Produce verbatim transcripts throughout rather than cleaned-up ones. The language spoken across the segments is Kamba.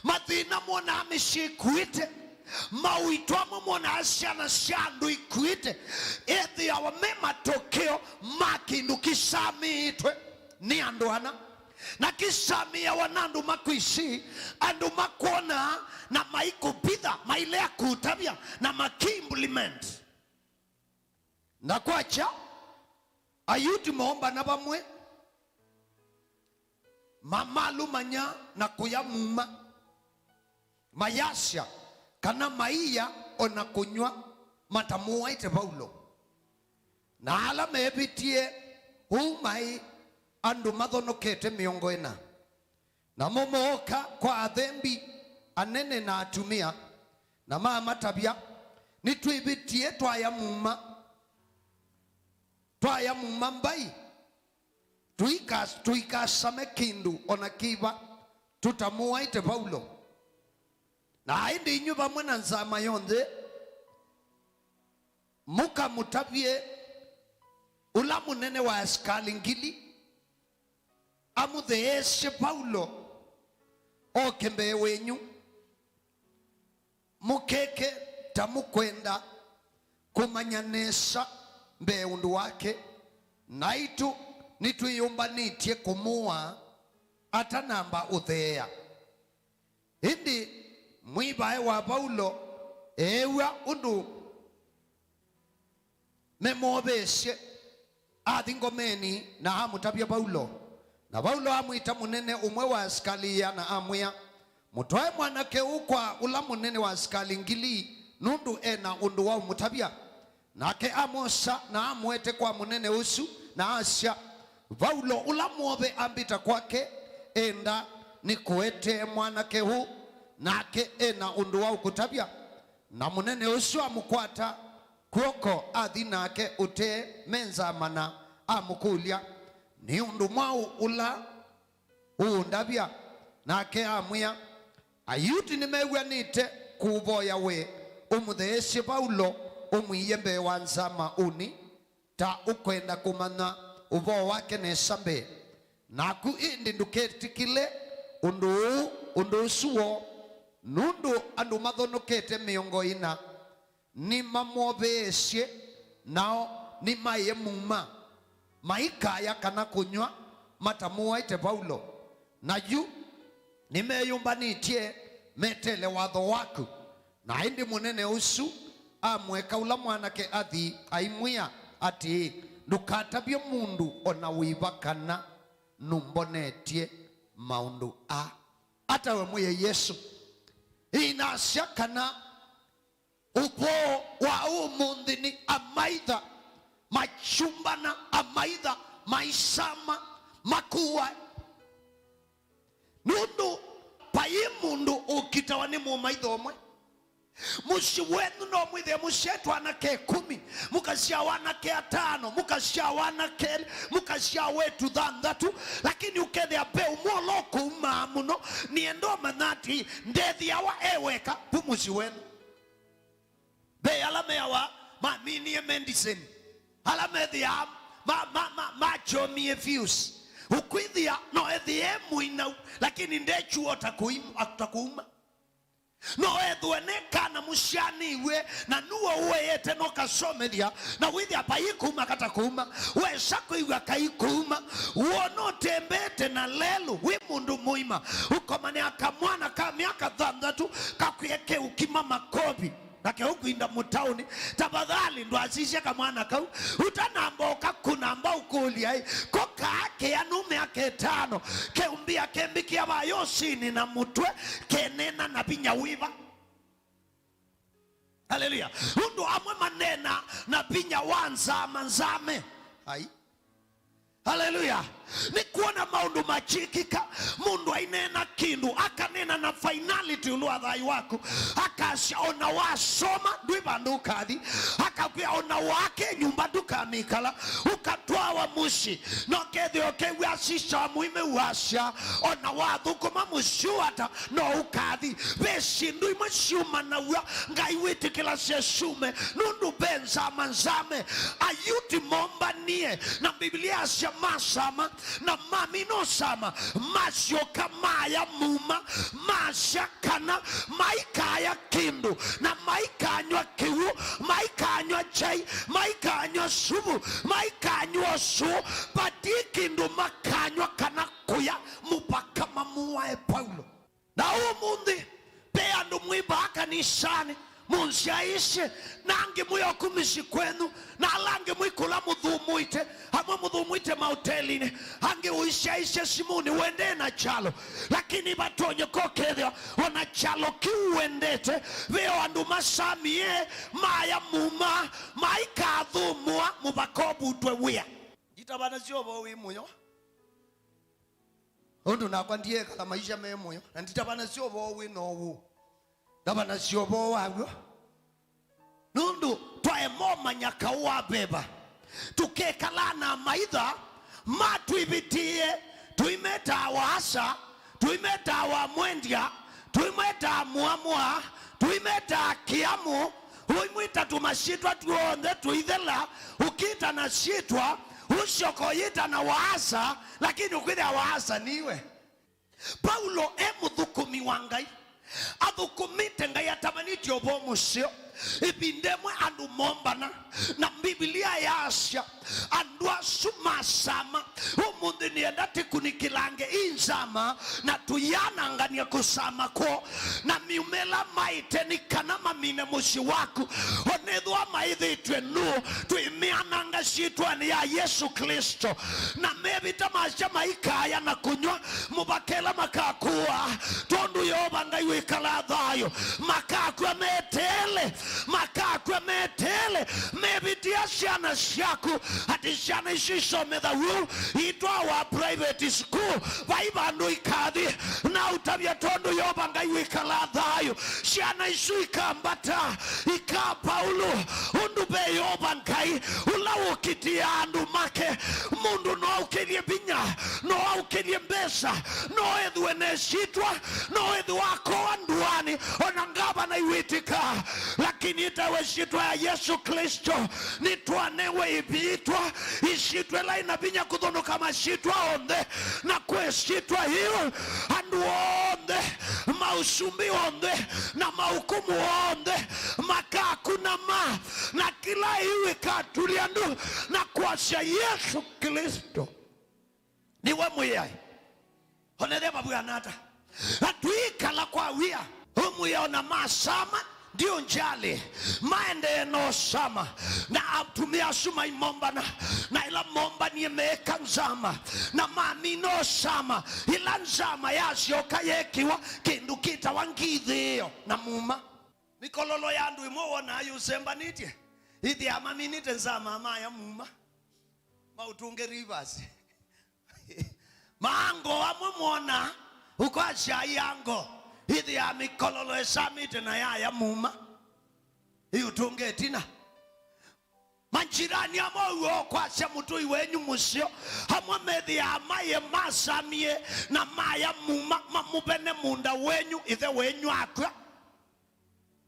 Mathĩna mwonaa mĩsyĩ ĩkuĩte, maũito amwe mwonaa syana sya andũ ikuĩte, ethĩawa me matokeo ma kĩndũ kĩsamĩĩtwe nĩ andũ ana. Na kĩsamĩĩawa na andũ makwĩsĩ, andũ makwona na maikũvitha, mailea kũtavya na makiimplement. Na kwakya, ayuti moombana vamwe, mamalũmany'a na kũya muma, mayasya kana maiya o na kũnyw'a matamũaĩte Vaulo. Na ala meevĩtie ũu maĩ andũ mathonokete mĩongo ĩna. Namo mooka kwa athembi anene na atumĩa, na mamatavya, "Nĩtwĩvĩtie twaya muma, twaya muma mbai, tũika-, tũikasame kĩndũ o na kĩva tũtamũaĩte Vaulo. Na ĩndĩ inyw'ĩ vamwe na nzama yonthe mũkamũtavye ũla mũnene wa asikalĩ ngili amũtheesye Vaulo oke mbee wenyu. Mũkeke ta mũkwenda kũmanya nesa mbee ũndũ wake, naitũ nĩtwĩyũmbanĩtye kũmũaa atanamba ũtheea." Ĩndĩ mwĩvae wa Vaulo eew'a ũndũ memoveesye, athi ngomeni na amũtavya Vaulo. Na Vaulo amwĩta mũnene ũmwe wa asikalĩ ĩana, amwĩa, "Mũtwae mwanake ũũ kwa ũla mũnene wa asikalĩ ngili, nũndũ e na ũndũ wa ũmũtavya." Nake amwosa na amũete kwa mũnene ũsu, na asya, "Vaulo ũla mwove ambĩta kwake, enda nĩkũetee mwanake ũũ, nake e na ũndũ wa ũkũtavya." Na mũnene ũsu amũkwata kw'oko, athi nake ũtee me nzama na amũkũlya, "Nĩ ũndũ mwaũ ũla ũũndavya?" Nake amwĩa, "Ayuti nĩmew'anĩte kũũvoya we ũmũtheesye Vaulo, ũmwiie mbee wa nzama ũnĩ, ta ũkwenda kũmanya ũvoo wake nesa mbee. Naku ĩndĩ ndũketĩkĩle ũndũ ũũ, ũndũ ũsu woo, nũndũ andũ mathonokete mĩongo ĩna nĩmamoveesye, nao nĩmaĩe muma, maikaya kana kũnyw'a matamũaĩte Vaulo. Na yu nĩmeyũmbanĩtye metele watho waku." Na ĩndĩ mũnene ũsu amũeka ũla mwanake athi, aimwĩa atĩĩ, "Ndũkatavye mũndũ o na wĩva kana nũmbonetye maũndũ aa." Ata we mwĩe Yesũ. Ĩinasya kana ũvoo wa ũmũnthĩ nĩ amaitha makyumbana, amaitha maisama, makuae. Nũndũ vai mũndũ ũkitawa nĩ mũmaitha ũmwe. Mũsyĩ wenyu no mwĩthĩe mũsyaĩe twanake ĩkũmi, mũkasyaa wanake atano, mũkasyaa wanake elĩ, mũkasyaa wetu thanthatũ, lakini ũkethĩa ve ũmwe ũla ũkũumaa mũno. Nĩenda ũmanya atĩ ndethĩawa e weka vu mũsyĩ wenyu. Ve ala meawa maminie medicine, ala methĩaa ma, ma, ma, makyomie fuse. Ũkwĩthĩa no ethĩe e mũinau, lakini ndekyuo ta kũim-, ta kũuma. No ethĩwe nĩ kana mũsyaanĩw'e, na nũwe ũeete no kasomethya, na wĩthĩa vai kũuma kata kũuma, wesa kwĩw'a kai kũuma. Wona ũtembete na lelũ wĩ mũndũ mũima, ũkomanĩa kamwana ka myaka thanthatũ kakwĩe keũkima makovi. Na keũkwinda mũtaũni, tafadhali ndwasisye kamwana kau. Ũtanamba ũkakũna mbaũ kũlya-ĩ, ko kaa kĩanu mĩaka ĩtano, keũmbĩa kembĩkĩa vaa yosini na mũtwe, keneena na vinya wĩva? Haleluya. Ũndũ amwe maneena na vinya wa nzama nzame. Ai. Haleluya. Nĩ kwona maũndũ makyĩkĩka, mũndũ aineena kĩndũ, akaneena na finality. ĩũlũ wa thayũ waku. Akasya, "Ona wasoma, ndwĩ vandũ ũkathi." Akakwĩa, "Ona waake nyũmba, ndũkamĩkala, ũkatwawa mũsyĩ." No kethĩwa ũkew'a asisya wa mũimeu wasya, "Ona wathũkũma mũsyĩ ũũ ata, no ũkathi." Ve syĩndũ imwe syumanaw'a Ngai wĩtĩkĩlasya syume, nũndũ ve nzama nzame. Ayuti mombanie, na Mbivilia yasya masama, na mamina ũsama, masyoka maya muma, masya kana maikaya kĩndũ, na maikanyw'a kĩw'ũ, maikanywa chai, maikanywa suvu, maikanywa ũsũũ, vati kĩndũ makanywa kana kũya mũvaka mamũae Paulo. Na ũmũnthĩ, ve andũ mwĩ vaa kanisanĩ, mũnsyaĩĩsye, na angĩ mwĩ oku mĩsyĩ kwenyu, na ala angĩ mwĩ kũla mũthũmũĩte, amwe mũthũmũĩte maotelinĩ, angĩ ũisyaĩĩsye simũnĩ, wendee na kyalo. Lakini vatonyeka ũkethĩwa o na kyalo kĩu wendete, ve o andũ masamie, maya muma, maikathũmũa mũvaka ũvutwe wĩa. Nditavanasya ũvoo wĩ mũyo. Ũndũ nakwa ndyeekala maisha me mũyo, na nditavanasya ũvoo wĩ na ũwau. Ndavanasya ũvoo wa w'o. Nũndũ twaema ũmanya kaũ wa veva, tũkekala na amaitha matwĩvĩtĩe, tũimetaa wa Asa, tũimetaa wa Mwendya, tũimetaa Mũamũa, tũimetaa Kĩamũ, ũimwĩta tũmasyĩtwa tw'onthe tũithela, ũkĩta na syĩtwa, ũsyoka ũyĩta na wa Asa, lakini ũkwĩthĩa wa Asa niwe. Paulo e mũthũkũmi wa Ngai. Athũkũmĩte Ngai, atavanĩtye ũvoo mũseo. Ĩvinda ĩmwe andũ moombana, na Mbivilia yaasya, andũ asu masama. Ũmũnthĩ nĩenda tĩkunĩkĩlange ii nzama, na tũyanangany'a kũsama kwoo. Na myumĩla maĩte nĩ kana mamine mũsyĩ waku. O na ethĩwa maĩthĩtw'e nũũ, twĩmyananga syĩtwanĩ ya Yesũ Klĩsto. Na mevĩta masya maikaya na kũnyw'a mũvaka ĩla makakũa, tondũ Yeova Ngai wĩkalaa thayũ. Makakw'a meteele, makakw'a meteele. Mevĩtĩa syana syaku, atĩ syana isu isome thau, itwawa private school, vai vandũ ikathi. Na ũtavya, tondũ Yeova Ngai wĩkalaa thayũ, syana isu ikambata, ika Paulo, ũndũ ve Yeova Ngai, ũla ũkitĩaa andũ make. Mũndũ no aũkĩlye vinya, no aũkĩlye mbesa, no ethĩwe na ĩsyĩtwa, no ethĩwa akowa ndũanĩ, o na ngavana iwĩtĩka. Lakini ĩtawa ĩsyĩtwa ya Yesũ Klĩsto, nĩtwanewe ĩsyĩtwa, ĩsyĩtwa ĩla ĩna vinya kũthũnũka masyĩtwa onthe, na kwĩ ĩsyĩtwa yĩu andũ onthe, maũsumbĩ onthe, na maũkũmũ onthe makakunama, na kĩla ĩu ĩkatulya ndu na kwasya, Yesũ Klĩsto nĩwe Mwĩai. Onethe mavw'ana ata. Na tũikala kwa wia. Ũmwĩa ona masama, ndiũnjali. Maendee na ũsama. Na atumĩa asu maimombana. Na ĩla mombanie meeka nzama. Na mamina ũsama. Ĩla nzama yasyoka yeekĩwa kĩndũ kĩtawa ngithĩĩo na muma. Mĩkololo ya andũ ĩmwe wonaa yũsembanĩtye. Ĩthĩaa maminĩte nzama maya muma. Maũtũnge reverse. Maango amwe mwona, ũkwasya iango, ĩthĩaa mĩkololo ĩsamĩte na yaya muma. Ĩũtũnge ĩtina. Manjirani amwe ũw'o kwasya mũtũi wenyu mũseo, amwe methĩaa maye masamie na maya muma, mamũvene mũũnda wenyu, ĩthe wenyu akw'a.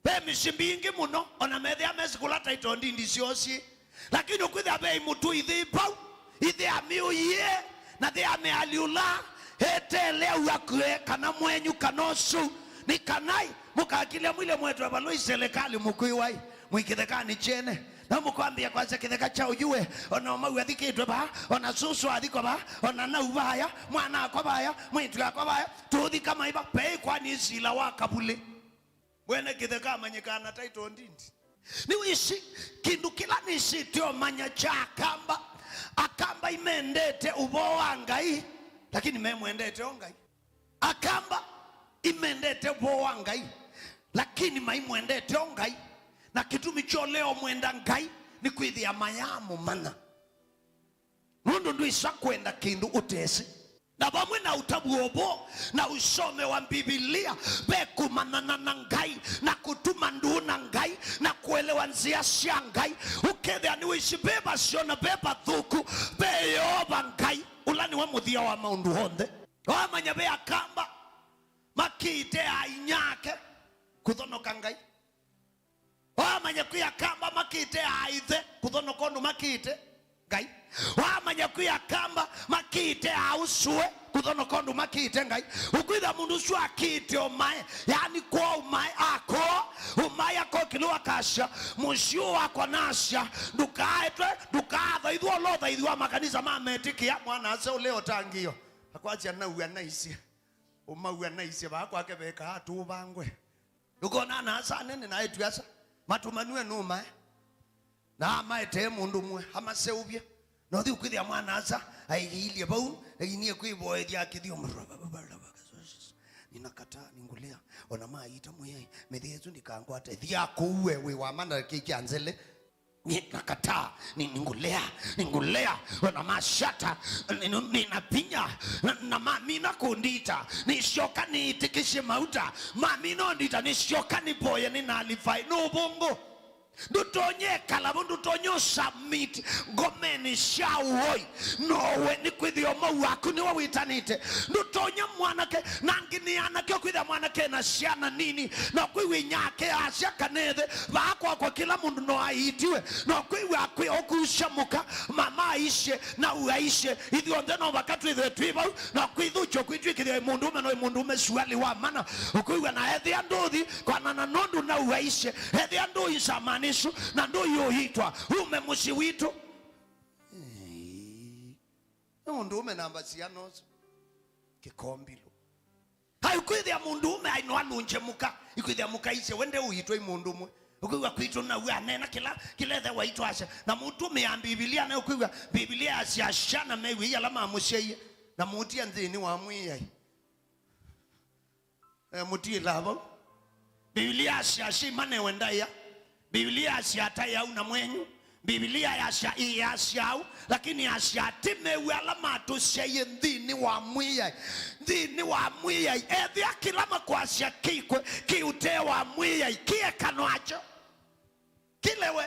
Ve mĩsyĩ mbingĩ mũno, ona methĩa mesi kũla title deed syoo syĩ. Lakini ũkwĩthĩa ve mũtũi ithĩ vau, ithĩ amĩũie, na thĩ amĩalyũla, eteele au akw'e, kana mwenyu, kana ũsu. Nĩ kanai, mũkakilya mwĩle mwetwe valũ i serikali mũkwĩwai, mwĩ kĩthekanĩ kyene. Na mũkwambĩa kwasya kĩtheka kya ũyu we, ona ũmau athikĩtwe vaa, ona sũsũ athikwa vaa, ona nau vaya, mwana akwa vaya, mwĩtu akwa vaya, tũũthika maiva, peĩ kwani sila wa kavulĩ. Mwene kĩtheka amanyĩkaa na title deed. Nĩwĩsĩ kĩndũ kĩla nĩsĩte ũmanya kya Akamba. Akamba imendete ũvoo wa Ngai, lakini memwendete o Ngai. Akamba imendete ũvoo wa Ngai, lakini maimwendete o Ngai. Na kĩtumi kya ũlea ũmwenda Ngai nĩ kwĩthĩa mayaamũmanya. Nũndũ ndwĩsa kwenda kĩndũ ũtesĩ. Na vamwe na ũtavw'a ũvoo na ũsome wa Mbivilia, ve kũmanya na, na Ngai, na kũtuma ndũũ na Ngai, na kũelewa nzĩa sya Ngai, ũkethĩa nĩwĩsĩ ve vaseo na ve vathũku, ve Yeova Ngai, ũla nĩwe mũthya wa maũndũ onthe. Wamanya ve Akamba makĩĩte ainyake kũthonoka Ngai. Wamanya kwĩ Akamba makĩĩte aaithe kũthonoka ũndũ makĩĩte Ngai. Wamanya kwĩ Akamba makĩĩte aaũsũe kũthonoka ũndũ makĩĩte Ngai. Ũkwĩthĩa mũndũ ũsu akĩĩte ũmae, yaani kwoo ũmae, akoo ũmae, akokĩlwa akasya, mũsyĩ ũũ wakwa nasya ndũkaaetwe, ndũkaathaithwa ũla ũthaithi wa makanisa ma metĩkĩa, mwana-a-asa ũlea ũtangĩĩo. Akwasya, naua naisye. Ũmaua naisye, vaa kwake vekaa atũũvangwe. Ndũkona ana-a-asa anene na eĩtu-a-asa matũmanw'e nũmae, na amaetee mũndũ ũmwe amaseũvye. Na ũthi ũkwĩthĩa mwana-a-asa aiilye vau, ainie kwĩvoethya kĩthyomo. Ninakataa, ningulea, ona maita Mwĩai, mĩthĩa ĩsu ndĩkangwate. Thi akũue, wĩ wa mana kĩkya nzele. Ninakataa, ni-, ningulea, ningulea, ona mashata, ni-, ni-, ninavinya, na, na mamina kũndita, nisyoka niitĩkĩsye mauta, mamina ũndita, nisyoka nivoye, ninalivai, nũvũngũ. Ndũtonye kala vo, ndũtonye ũsubmit ngomenĩ sya ũoi. Nowe nĩkwĩthĩa ũmau waku nĩwe wĩtanĩte. Ndũtonye mwanake, na angĩ nĩ anake, ũkwĩthĩa mwanake na syana nini, na kwĩw'a inyake asya kanethe, vaa kwakwa kĩla mũndũ no aitiwe, na kwĩw'a akwĩ ũkusya mũka, mama aisye, na uaisye, ithyonthe no vaka twĩthĩwe twĩ vau, na kwĩthũkyo kwitw'ĩkĩthya mũndũũme no mũndũũme suali wa mana, ũkwĩw'a na ethĩa ndũthi kwanana nũndũ na uaisye, ethĩa ndũi nsamani isu, na ndũi ũitwa, ume mũsyĩ witũ. Ĩĩ. Nĩ mũndũũme namba siana ũsu. Kĩkombilũ. Ai, ũkwĩthĩa mũndũũme ai no alũngye mũka, ikwĩthĩa mũka isye, we nde ũitwa i mũndũ ũmwe. Ũkwĩw'a kwitũ na we anena kĩla, kĩla ethe waitũ asya. Na mũtũmĩa Mbivilia, na ũkwĩw'a Mbivilia yasya syana mew'e ala mamũsyaie, na mũtia nthĩnĩ wa Mwĩai. Eh, mũtiĩlaa vau. Mbivilia yasya syĩmanewe ndaĩa. Mbivilia yasya ataĩ au na mwenyu. Mbivilia yasya ĩĩ, yasya au, lakini yasya atĩ mew'e ala matũsyaie nthĩnĩ wa Mwĩai. Nthĩnĩ wa Mwĩai. Ethĩa kĩla makwasya kĩkw'e, kĩ ũtee wa Mwĩai, kĩekano akyo. Kĩlewe.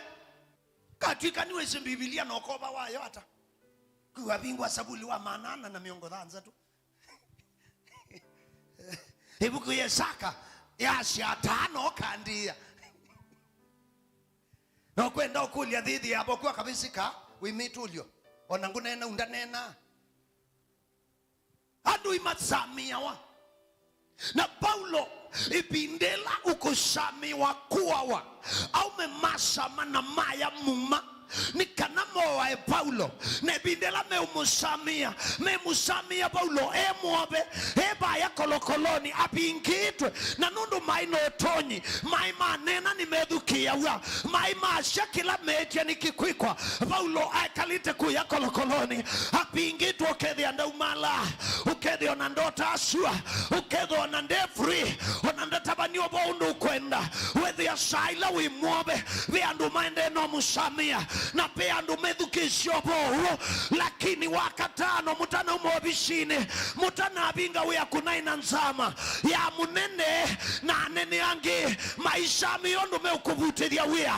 Katw'ĩka nĩwĩsĩ Mbivilia na ũkova wayo ata? Kwĩw'a vingwa Savuli wa maana ana na mĩongo thanthatũ. Ĩvuku ya Isaka yasya atano ũkandĩĩa. Na ũkwenda ũkũlya thithi yavo kwa kavĩsĩ ka wĩ mĩtũlyo. Ona ngũneena undanena. Andũ imasamĩawa. Na Paulo, ĩvinda ĩla ũkũsamĩwa kũawa, aũme masama na maya muma, nĩ kana moae Paulo. Na ĩvinda ĩla meũmũsamĩa, memũsamĩa Paulo e mwove, e vaya kolokolonĩ, avingĩtwe. Na nũndũ maĩ na ũtonyi, maĩ maneena nĩmethukĩĩaw'a, maĩ masya kĩla meetya nĩkĩkwĩkwa. Paulo aekalĩte kũya kolokolonĩ, avingĩtwe, ũkethĩa ndaumala, ũkethĩa ona ndota asua, ũkethĩa ona nde free, ona ndatavany'a ũvoo ũndũ ũkwenda. Wethĩa saa ila wĩ mwove, ve andũ maendee no mũsamĩa, na ve andũ methukĩĩsya ũvoo ũũ, lakini wakatano mũtanauma ovisinĩ, mũtanavinga wĩa kũnaĩ na nzama ya mũnene na anene angĩ maisamĩa ũndũ meũkũvutĩthya wĩa.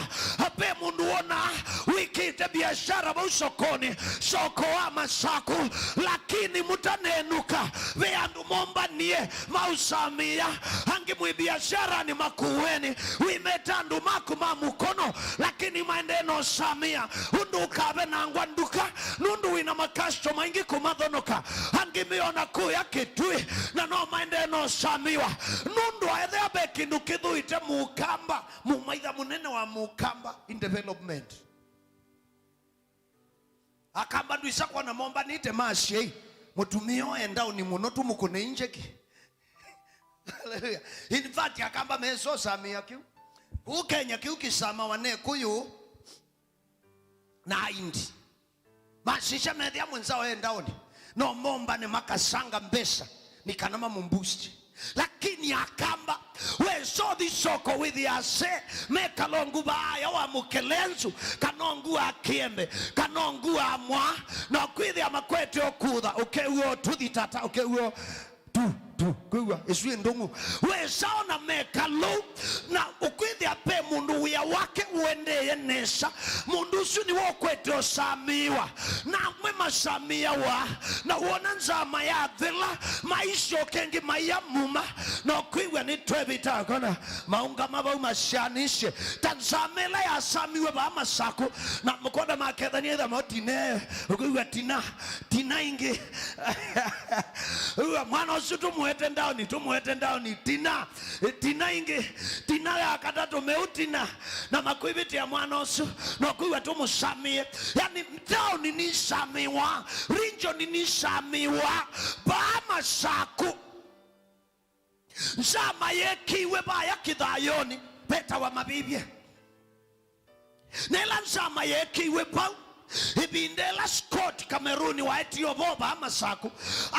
Ve mũndũ wonaa wĩkĩte biashara vau sokonĩ, soko wa Masaku, lakini mũtanenũka, ve andũ mombanie maũsamĩa. Angĩ mwĩ biasharanĩ makũũeni, wĩmeta andũ maku ma mũkono, lakini maendee na ũsamĩa ũndũ ũkavenangwa nduka, nũndũ wĩna makastoma aingĩ kũmathonoka. Angĩ meona kũya kĩtuĩ, na no maendee na ũsamĩwa, nũndũ ethĩa ve kĩndũ kĩthũĩte Mũkamba, mũmaitha mũnene wa Mũkamba in development. Akamba ndwĩsa kwona mombanĩte masyai, mũtumĩa ũũ e ndaũni mũno, tũmũkũne injeki. Hallelujah. In fact, Akamba mesosamĩa kĩu. Kũu Kenya kĩu kĩsamawa ne kũyũ na Aindi. Masisya methĩa mwenzao e ndaũni, no mombane makasanga mbesa nĩ kana mamũmbusti. Lakini Akamba, wesa ũthi soko wĩthĩa ase me kalongu vaaya wa mũkelenzu, kana ũngu wa kĩembe, kana ũngu wa mwaa, na kwĩthĩa makwete ũkũtha, ũkew'a ũtuthi tata, ũkew'a tu. Tu, kwĩw'a, ĩsu ĩ ndũng'ũ. Wĩsa ona meka lũu, na ũkwĩthĩa ve mũndũ wĩa wake ũendee nesa, mũndũ ũsu nĩwe ũkwete ũsamĩĩwa. Na amwe masamĩawa, na wona nzama yathela, maisyoka ĩngĩ maia muma, na ũkwĩw'a nĩtwevĩta akona, maũngama vau masyaanĩsye. Ta nzama ĩla yasamiwe vaa Masakũ, na mũkonda makethania ĩtha mo tine, ũkwĩw'a tina, tina ĩngĩ. Ũkwĩw'a mwana ũsu tũmũete ndaoni, tũmũete ndaoni, tina, tina ĩngĩ, tina ya katatũ, meũ tina, na makwĩvĩtĩa mwana ũsu, na ũkwĩw'a tũmũsamĩe. Yani, ndaoni nisamĩwa, region nisamĩwa, vaa Masakũ. Nzama yeekĩiwe vaya kĩthayonĩ vetawa Mavivye. Na ĩla nzama yeekĩiwe vau, ĩvinda ĩla Scott Kameruni waetie ũvoo vaa Masakũ,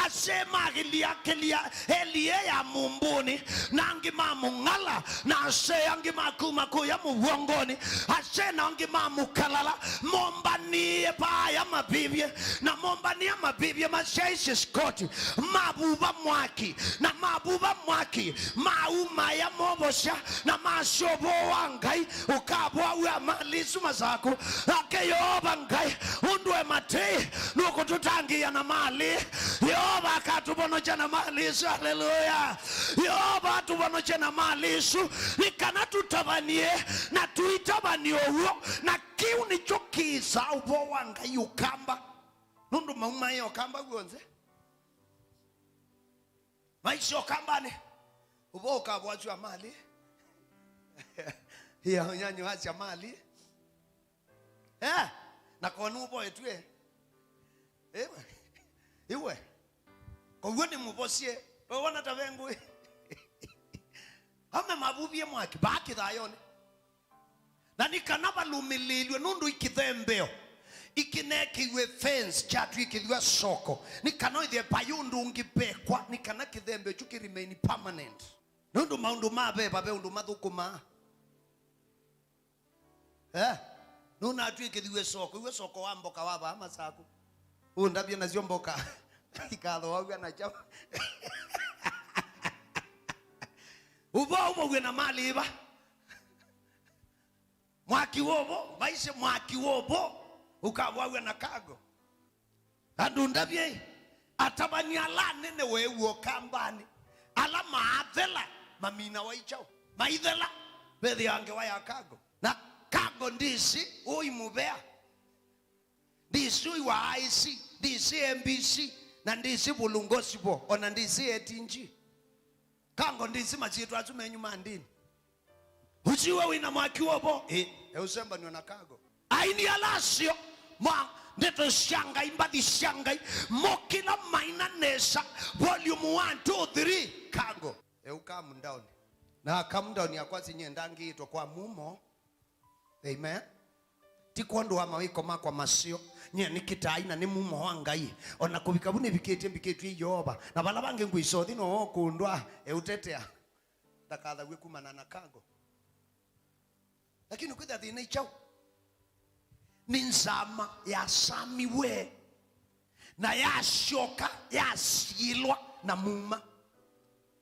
asee ma Kĩlia, Kĩlia, eli ĩ ya Mũmbũnĩ, na angĩ ma Mũng'ala, na asee angĩ ma kuma kũya Mũvwongonĩ, asee na angĩ ma Mũkalala, mombanĩe vaya Mavivye, na mombanĩa Mavivye masyaisye Scott, mavuva mwaki, na mavuva mwaki, maumaĩa movosya, na masya ũvoo wa Ngai ũkavoaw'a malĩ isu Masakũ. Ake Yeova Ngai, ũndũ e matei, nũkũtũtangĩĩa na malĩ. Yeova akatũvonokya na malĩ isu. Haleluya! Yeova atũvonokye na malĩ isu, nĩ kana tũtavany'e, na tũitavany'a ũw'o, na kĩu nĩkyo kĩĩsaa ũvoo wa Ngai ũkamba. Nũndũ maumaĩa ũkamba w'onthe. Maisye ũkambanĩ, ũvoo ũkavoasya malĩ. Ia, ũnyanyo asya malĩ. Eh, na koni ũvoetw'e. Iwe. Iwe. Kow'o nĩ mũvosye. Wewona ta vengũĩ. Ame mavuvie mwaki, vaa kĩthayonĩ. Na nĩ kana valũmĩlĩĩlw'e nũndũ ikĩthembeo ikĩnekĩiwe fence kyatw'ĩkĩthw'a soko, nĩ kana ĩthĩe vai ũndũ ũngĩ vekwa, nĩ kana kĩthembeo kyu kĩ remain permanent. Nũndũ maũndũ ma veva ve ũndũ mathũkũmaa. Eh? Nũnatw'ĩkĩthiw'e soko, iwe soko wa mboka wa vaa Masakũ. Ũndavye nasyo mboka. Ikathoaw'a na kyaũ? Ũvoo ũmwe wĩ na malĩ ĩva? Mwaki wa ũvoo, vaisye mwaki wa ũvoo, ũkavoaw'a na cargo. Andũ ndavyei, atavany'a ala anene weew'a ũkambanĩ, ala maathela, maminawa i kyaũ? Maithela, vethĩawa ngewa ya cargo. Na cargo ndĩsĩ ũi mũvea. Ndĩsĩ ũi wa I C, ndĩsĩ M B C, na ndĩsĩ vulungosi vo, ona ndĩsĩ A T G. Cargo ndĩsĩ masyĩtwa asu menyu ma ndĩni. Ũsiwe wĩ na mwaki wa ũvoo? Ĩ, eũsembanw'a na cargo. Aini ala aseo ma ndeto sya Ngai, mbathi sya Ngai, mo kĩla maina nesa, volume one, two, three, cargo. Eu come down. Na come down yakwa sinyie ndangĩĩtwe kwa mumo. Amen. Ti kwondũ wa mawĩko makwa maseo. Nyie nĩkĩtai na nĩ mumo wa Ngai. O na kũvika vu nĩvikĩtye, mbikĩtw'e Yeova. Na vala vangĩ ngwĩsa ũthi no kũndwa eũtetea. Ndakathaw'e kumana na cargo. Lakini kwĩtha thĩna i kyaũ? Nĩ nzama yasamiwe, na yasyoka yasyĩlwa na muma.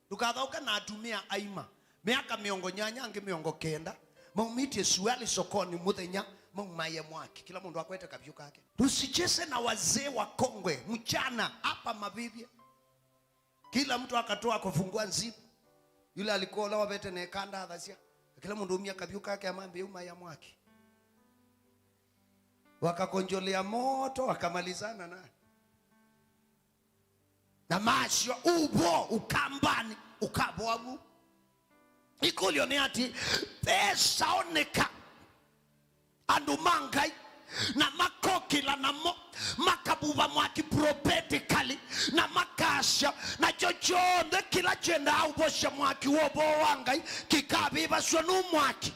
Ndũkathaũke na atumĩa aima, mĩaka mĩongo nyanya, angĩ mĩongo kenda, maumĩtye suali sokonĩ mũthenya, maumaĩe mwaki, kĩla mũndũ akwete kavyũ kake. Tusicheze na wazee wakongwe mchana hapa Mavivye. Kila mtu akatoa kufungua nzipu. Yule alikuwa olewa vete na ikanda athasya. Kila mũndũ aumya kavyũ kake amambie uma ya mwaki. Wakakonjolea moto, wakamalizana na. Na masyo uvo ukambani, ukavoa vu. Ĩkũlyo nĩ atĩ, vesaoneka andũ ma Ngai, na makokĩla namo, makavuva mwaki prophetically, na makasya, nakyo kyonthe kĩla kyendaa ũvosya mwaki wa ũvoo wa Ngai kĩkavĩvasw'a nũ mwaki.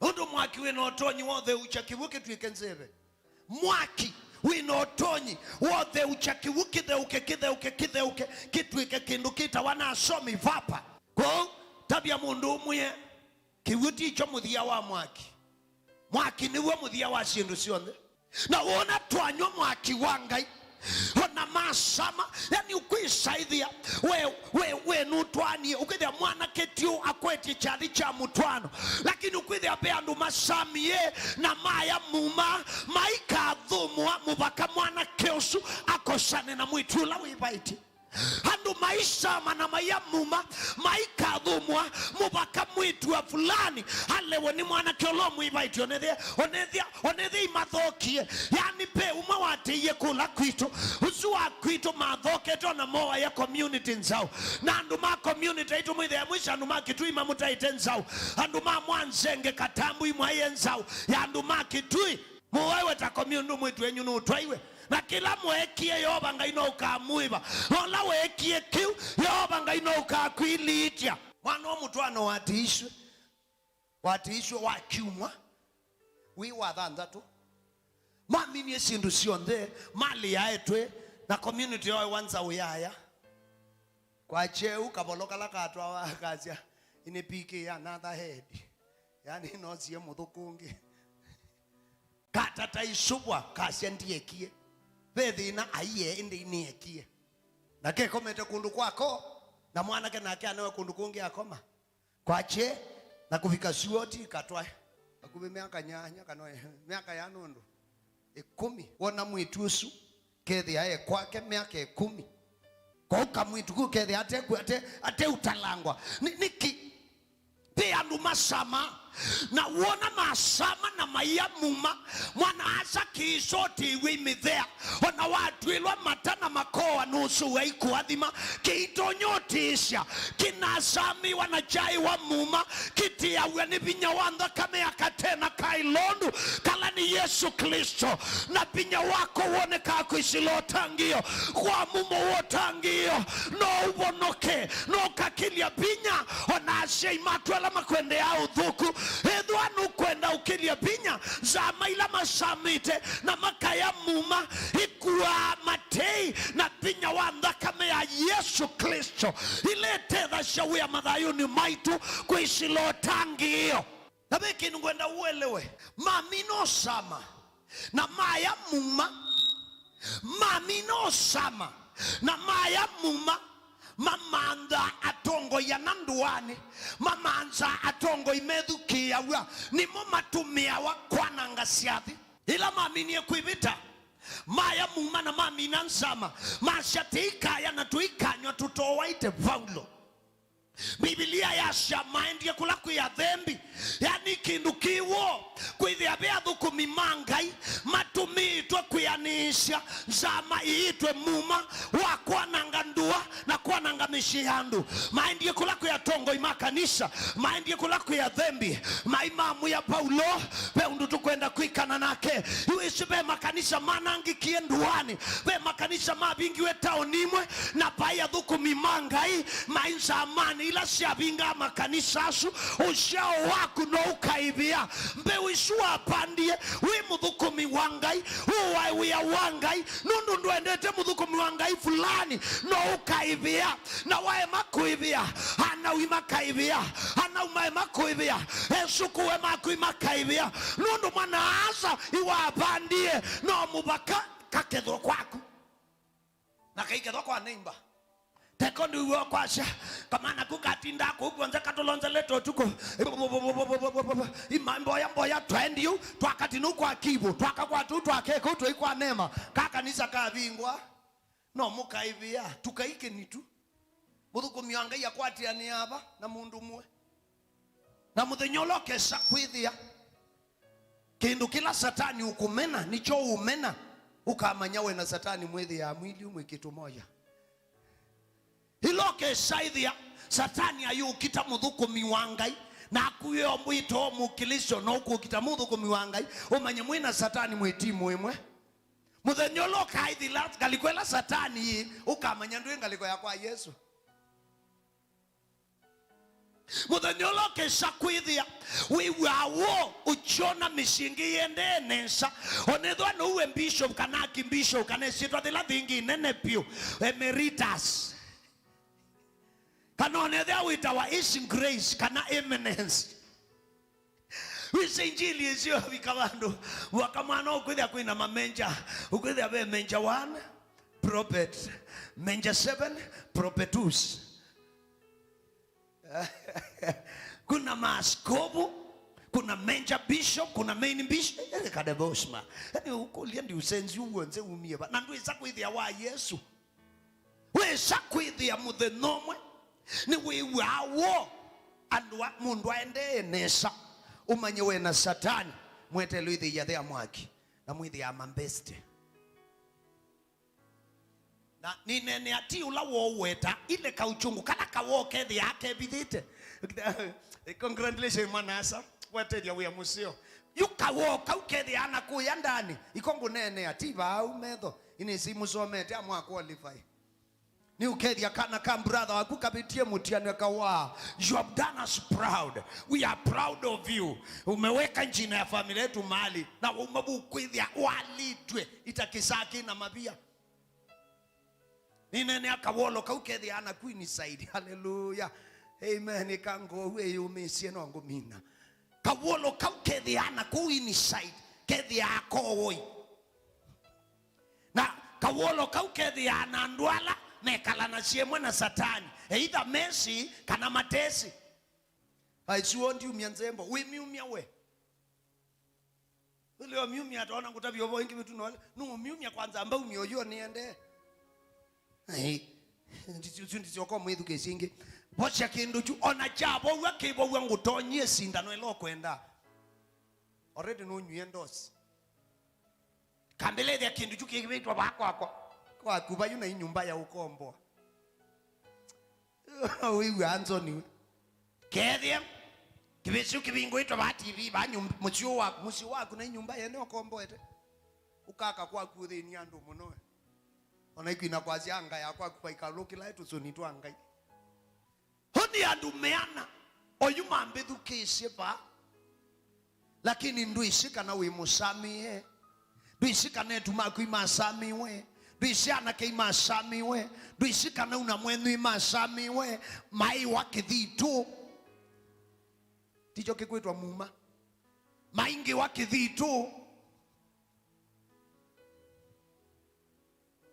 Ũndũ mwaki wĩ na ũtonyi wa ũtheũkya kĩw'ũ kĩtw'ĩke nzeve. Mwaki wĩ na ũtonyi wa ũtheũkya kĩw'ũ kĩtheũke, kĩtheũke, kĩtheũke, kĩtw'ĩke kĩndũ kĩtawa na asomi vapa. Kwoou, tavya mũndũ ũmwĩe, kĩw'ũ ti kyo mũthia wa mwaki. Mwaki nĩw'o mũthia wa syĩndũ syonthe. Na wona twanyw'a mwaki wa Ngai, o na na masama, yani ũkwĩsaĩthĩa we, we, we nũtwaanie, ũkwĩthĩa mwanake ti ũ akwetye kyathĩ kya mũtwaano, lakini ũkwĩthĩa ve andũ masamie na maya muma, maikathũmũa mũvaka mwanake ũsu akosane na mwĩĩtu ũla wĩvaĩtye. Andũ maisama na maya muma, maikathũmũa mũvaka mwĩĩtu wa fulani alewe nĩ mwanake ũla ũmwĩvaĩtye. Onethĩa, onethĩa, onethĩa imathokie. Yani, ve ũmwe watĩie kũla kwitũ, ũsu wa kwitũ mathokete ona moaĩa community nzaũ. Na andũ ma community aitũ mwĩthĩa mwĩsĩ andũ ma Kĩtui mamũtaĩte nzaũ. Andũ ma Mwanzenge, Katambui mwaĩe nzaũ ya andũ ma Kĩtui. Mũwaiwe ta community, mwĩĩtu wenyu nũtwaiwe. Na kĩla mwekie, Yeova Ngai no ũkamwĩva. Na ũla wekie kĩu, Yeova Ngai no ũkakwilĩĩtya. Mwana wa mũtwaano watiiswe, watiiswe wa kyumwa, wĩ wa thanthatũ. Maminie syĩndũ syonthe, malĩ yaetwe, na community yoewa nzaũ yaya. Kwa kyeu, kavolo kala katwawa kasya, "Ini P K another head." Yani, nosie mũthũkũngĩ. Katata isũvwa, kasya, "Ndiekie." Ve thĩna aiee, ĩndĩ iniekie. Na kekomete kũndũ kwako, na mwanake nake anewe kũndũ kũngĩ akoma. Kwakye, na kũvika syuo ti katwae. Vakuvĩ myaka nyanya kana myaka ya nũndũ ĩkũmi. Wona mwĩĩtu ũsu, kethĩa e kwake myaka ĩkũmi. Kau kamwĩĩtu kau kethĩa ate, ate, ateũtalangwa. Nĩ, nĩkĩ? Ve andũ masama, na wona masama na maya muma, mwana-a-asa kĩisotĩĩw'e imĩthea, ona watw'ĩlwa mata na makoa nũsũa ikũathima, kĩitonya ũtĩĩsya, kĩnasamĩwa na kyaĩwa muma, kĩtĩaw'a nĩ vinya wa nthakame ya katena ka ĩlondu, kala nĩ Yesũ Klĩsto, na vinya wako wonekaa kwĩsĩla ũtangĩĩo. Kwa mumo wa ũtangĩĩo, no ũvonoke, no ũkakĩlya vinya, ona asyai maku ala makwendeaa ũthũku. Ethĩwa nũkwenda ũkĩlye vinya, nzama ila masamĩte na makaya muma, ikuaa matei na vinya wa nthakame ya Yesũ Klĩsto, ila ĩtethasya wĩa mathayũnĩ maitũ kwĩsĩla ũtangĩĩo. Na ve kĩndũ ngwenda ũelewe, mamina ũsama na maya muma, mamina ũsama na maya muma, mamanthaa atongoi ana ndũanĩ, mamanthaa atongoi methukĩĩaw'a, nĩmo matũmĩawa kwananga syathĩ. Ĩla maminie kwĩvĩta, maya muma na mamina nzama, masya, "Tĩikaya na tũikanywa tũtowaĩte Vaulo." Mbivilia yasya maendie kũla kwĩ athembi, yani kĩndũ kĩ woo kwĩthĩa ve athũkũmi ma Ngai matũmĩĩtwe kwĩanĩĩsya nzama ĩĩtwe muma wa kwananga ndũa na kwananga mĩsyĩ ya andũ. Maendie kũla kwĩ atongoi ma kanisa, maendie kũla kwĩ athembi, maimamwĩa Vaulo, "Ve ũndũ tũkwenda kwĩkana nake." Yu ĩsu ve makanisa manangĩkie ndũanĩ, ve makanisa mavingiwe taoni imwe, na vai athũkũmi ma Ngai mai nzamanĩ ila syavingaa makanisa asu. Ũsyao waku no ũkaĩvĩa. Mbeũ isu wavandie wĩ mũthũkũmi wa Ngai, ũwae wĩa wa Ngai, nũndũ ndwendete mũthũkũmi wa Ngai fulani, no ũkaĩvĩa. Na waema kũĩvĩa, anau imakaĩvĩa, anau maema kũĩvĩa, esũkũwe maku imakaĩvĩa, nũndũ mwana-a-asa iwavandie no mũvaka kakethwa kwaku na kaikethwa kwa neighbor. Teko ndĩw'o kwasya, kamwana ku katindaa kũu kwonza katũlonzelete ũtukũ. Ima mboya mboya, twaendi ũu, twakatinũu kwa kivũ, twakakwata ũu twakeka ũu tũi kwa neema, ka kanisa kavingwa. No mũkaĩvĩa, tũkaikeni tu. Mũthũkũmi wa Ngai akwatĩanĩaa va na mũndũ ũmwe? Na mũthenya ũla ũkesa kwĩthĩa kĩndũ kĩla Satani ũkũmena nĩkyo ũũmena, ũkamanya we na Satani mwĩthĩaa mwili ũmwe kĩndũ moja. Ĩla ũkesa ĩthĩa Satani ayũkita mũthũkũmi wa Ngai, naku wĩombwĩte o Mũklĩsto, no ũkũkita mũthũkũmi wa Ngai, ũmanye mwĩ na Satani mwĩ timu ĩmwe. Mũthenya ũla ũkaaĩthĩla ngalĩko ĩla Satani yĩ, ũkamanya ndwĩ ngalĩko ya kwa Yesũ. Mũthenya ũla ũkesa kwĩthĩa wĩw'aa woo ũkyona mĩsyĩ ĩngĩ ĩendee nesa, onethwa nũue bishop kana archbishop kana ĩsyĩtwa yĩla yĩngĩ ĩnene vyũ, emeritus, kana onethĩa wĩtawa His Grace kana Eminence. Wĩsĩ injili ĩsyo yavika vandũ, mũvaka mwana ũkwĩthĩa kwĩna mamenja, ũkwĩthĩa ve menja one, prophet, major seven, propetus. Kuna maaskofu, kuna major bishop, kuna main bishop. Eh, kadebosma. Yaani, ũkũlya ndi ũsenzi ũw'o nze umie va. Na ndwĩsa kwĩthĩa wa Yesu. Wĩsa kwĩthĩa mũthenya ũmwe. Nĩwĩw'aa woo. Andũ a, mũndũ aendee nesa. Ũmanye we na Satani. Mwetelo ĩthĩa thea mwaki. Na mwĩthĩaa mambeste. Na nineenea ti ũla wooweta, ile kauchungu, kala kawoo kethĩaa kevithĩte. Congratulations, mwana-a-asa. Watethya wĩa mũseo. Yu kawoo kau kethĩaa na kũya ndani. Iko ngũneenea, ti vau metho. Inĩsĩ imũsomete, amwa qualify. Nĩ ũkethya kana ka brother waku kavĩtie mũtianĩo kawaa. You have done us proud. We are proud of you. Umeweka jina ya familia yetu mahali. Na wauma vu kwĩthĩa walĩtw'e ita kĩsaa kĩ na mavia. Nineenea kawolo kau kethĩaa naku inside. Hallelujah. Amen. Ĩka ngoo ĩyũmĩsye no ngũmina. Kawolo kau kethĩaa naku inside. Kethĩaa kowoi. Na kawolo kau kethĩaa na andũ ala mekalanasya ĩmwe na Satani. Either mesi kana matesi. Aisuo ndiumya nzembo. Wĩmyumya we. Leo miumya ataona ngũtavya ũvoo ĩngĩ vitu nole. No miumya kwanza amba umya ũyũ niende. Ai. Ndisyo ndisyo kwa mwithu kesi ĩngĩ. Vosya kĩndũ kyu ona kya vow'a kĩvow'a ngũtonyie sindano ĩla ũkwenda. Already nũnywie ndosi. Kambĩlĩthya kĩndũ kyu kĩvĩtwa vaa kwakwa. Kwaku vayu na inyumba ya ũkomboa. Wĩw'aa nzoni we. Kethĩa kĩvĩsĩ kĩvingũĩtwe vaa T V, vaa nyũmba, mũsyĩ waku, mũsyĩ waku na nyũmba yene ũkomboete. Ũkaka kwaku ũthĩni andũ mũno we. Ona ikwina kwasya anga ya kwaku vaikalũkĩlae tũsũni twa Ngai. Ho nĩ andũ meana, oyu mambĩthukĩĩsye vaa. Lakini ndwĩsĩ kana wĩ mũsamĩe. Ndwĩsĩ kana etu maku imasamĩwe. Ndwĩsĩ anake imasamĩwe. Ndwĩsĩ kana una mwenyu imasamĩwe. Maĩwa kĩthitũ. Tikyo kĩkwĩtwa muma. Maingĩwa kĩthitũ.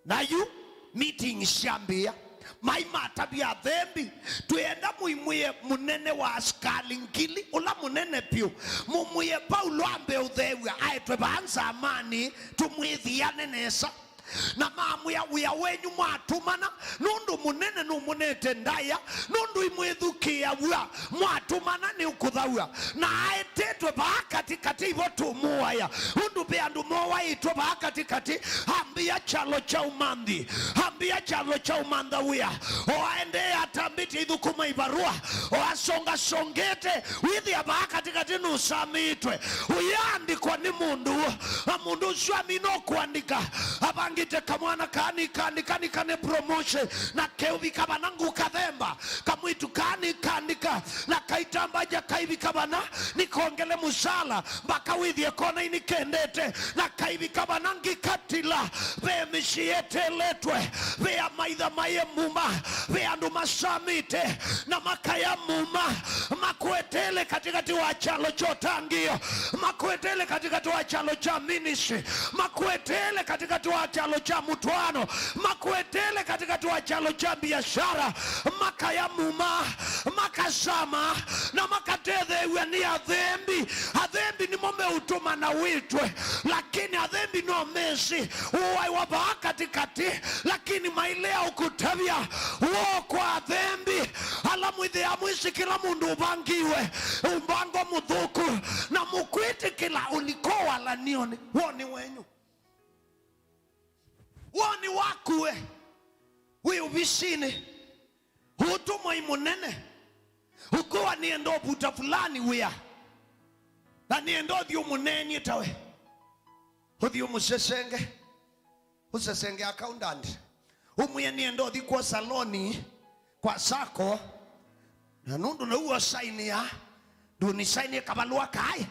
Na yu meeting syambĩĩa, mai matavya athembi, twĩenda mũimwĩe mũnene wa asikalĩ ngili, ũla mũnene vyũ, mũmwĩe Paulo ambe ũtheew'a aetwe vaa nzamanĩ, tũmwĩthiane nesa. Na mamwĩa, wĩa wenyu mwatũmana, nũndũ mũnene nũmonete ndaĩa, nũndũ imwĩthukĩĩaw'a, mwatũmana nĩ ũkũthaw'a. Na aetetwe vaa katĩkatĩ, ivo tũmũaĩa. Ũndũ ve andũ mowaĩtwe vaa katĩkatĩ, ambĩa kyalo kya ũmanthi, ambĩa kyalo kya ũmantha wĩa. O aendee atambĩtye ithũkũma ivarũa, o asongasongete, wĩthĩa vaa katĩkatĩ nũsamĩĩtwe. Ũyaandĩkwa nĩ mũndũ, na mũndũ ũsu amina ũkũandĩka, avangĩte kamwana kaani kaandĩka nĩkane promotion, na keũvika vana ngũkathemba. Kamwĩtu kaani kaandĩka, na kaitambangya kaivika vana nĩkongele mũsala, mbaka wĩthĩe kona inikendete, na kaivika vana ngĩkatila. Ve mĩsyĩ yeteletwe, ve amaitha maye muma, ve andũ masamĩte na makaya muma, makwetele katĩkatĩ wa kyalo kya ũtangĩĩo, makwetele katĩkatĩ wa kyalo kya ministry, makwetele katĩkatĩ wa kyalo kya mũtwaano, makwetele katĩkatĩ wa kyalo kya biashara, makaya muma, makasama, na makatetheew'a nĩ athembi. Athembi nĩmo meũtũma na wĩtwe, lakini athembi no mesĩ ũwaĩwa vaa katĩkatĩ, lakini mailea ũkũtavya woo kwa athembi ala mwĩthĩaa mwĩsĩ kĩla mũndũ ũvangiwe ũmbango mũthũku, na mũkwĩtĩkĩla ũliko walanionĩ. Woni wenyu. Woni waku we wĩ ovisinĩ, ũtũmwa ĩ mũnene, ũkũwa nĩenda ũvuta fulani wĩa, na nĩenda ũthi ũmũneenie tawe, ũthi ũmũsesenge, ũsesenge accountant, ũmwĩe nĩenda ũthi kwa saloni, kwa sacco, na nũndũ nĩu ũsainĩa, ndũnisainĩe kavalũa kaĩ,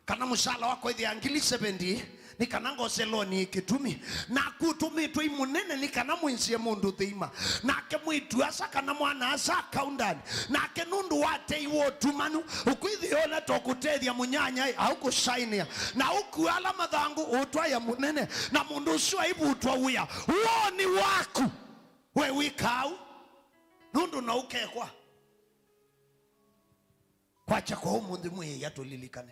kana mũsala wakwa ĩthĩa ngili seventy, Nĩ kana ngose loni ĩ kĩtumi. Naku ũtũmĩtwe i mũnene nĩ kana mwĩsĩe mũndũ thĩima. Nake mwĩĩtu-a-asa kana mwana-a-asa akaundani. Nake nũndũ wateiwe ũtumanu, ũkwĩthĩa ũna ta ũkũtethya mũnyanya-ĩ, aũkũsainĩa. Na ũkua ala mathangũ ũtwaĩa mũnene. Na mũndũ ũsu aivutwa wĩa. Woni waku we wĩkaa ũu. Nũndũ no ũkekwa. Kwakya kwa ũmũnthĩ mwĩai atũlilikane.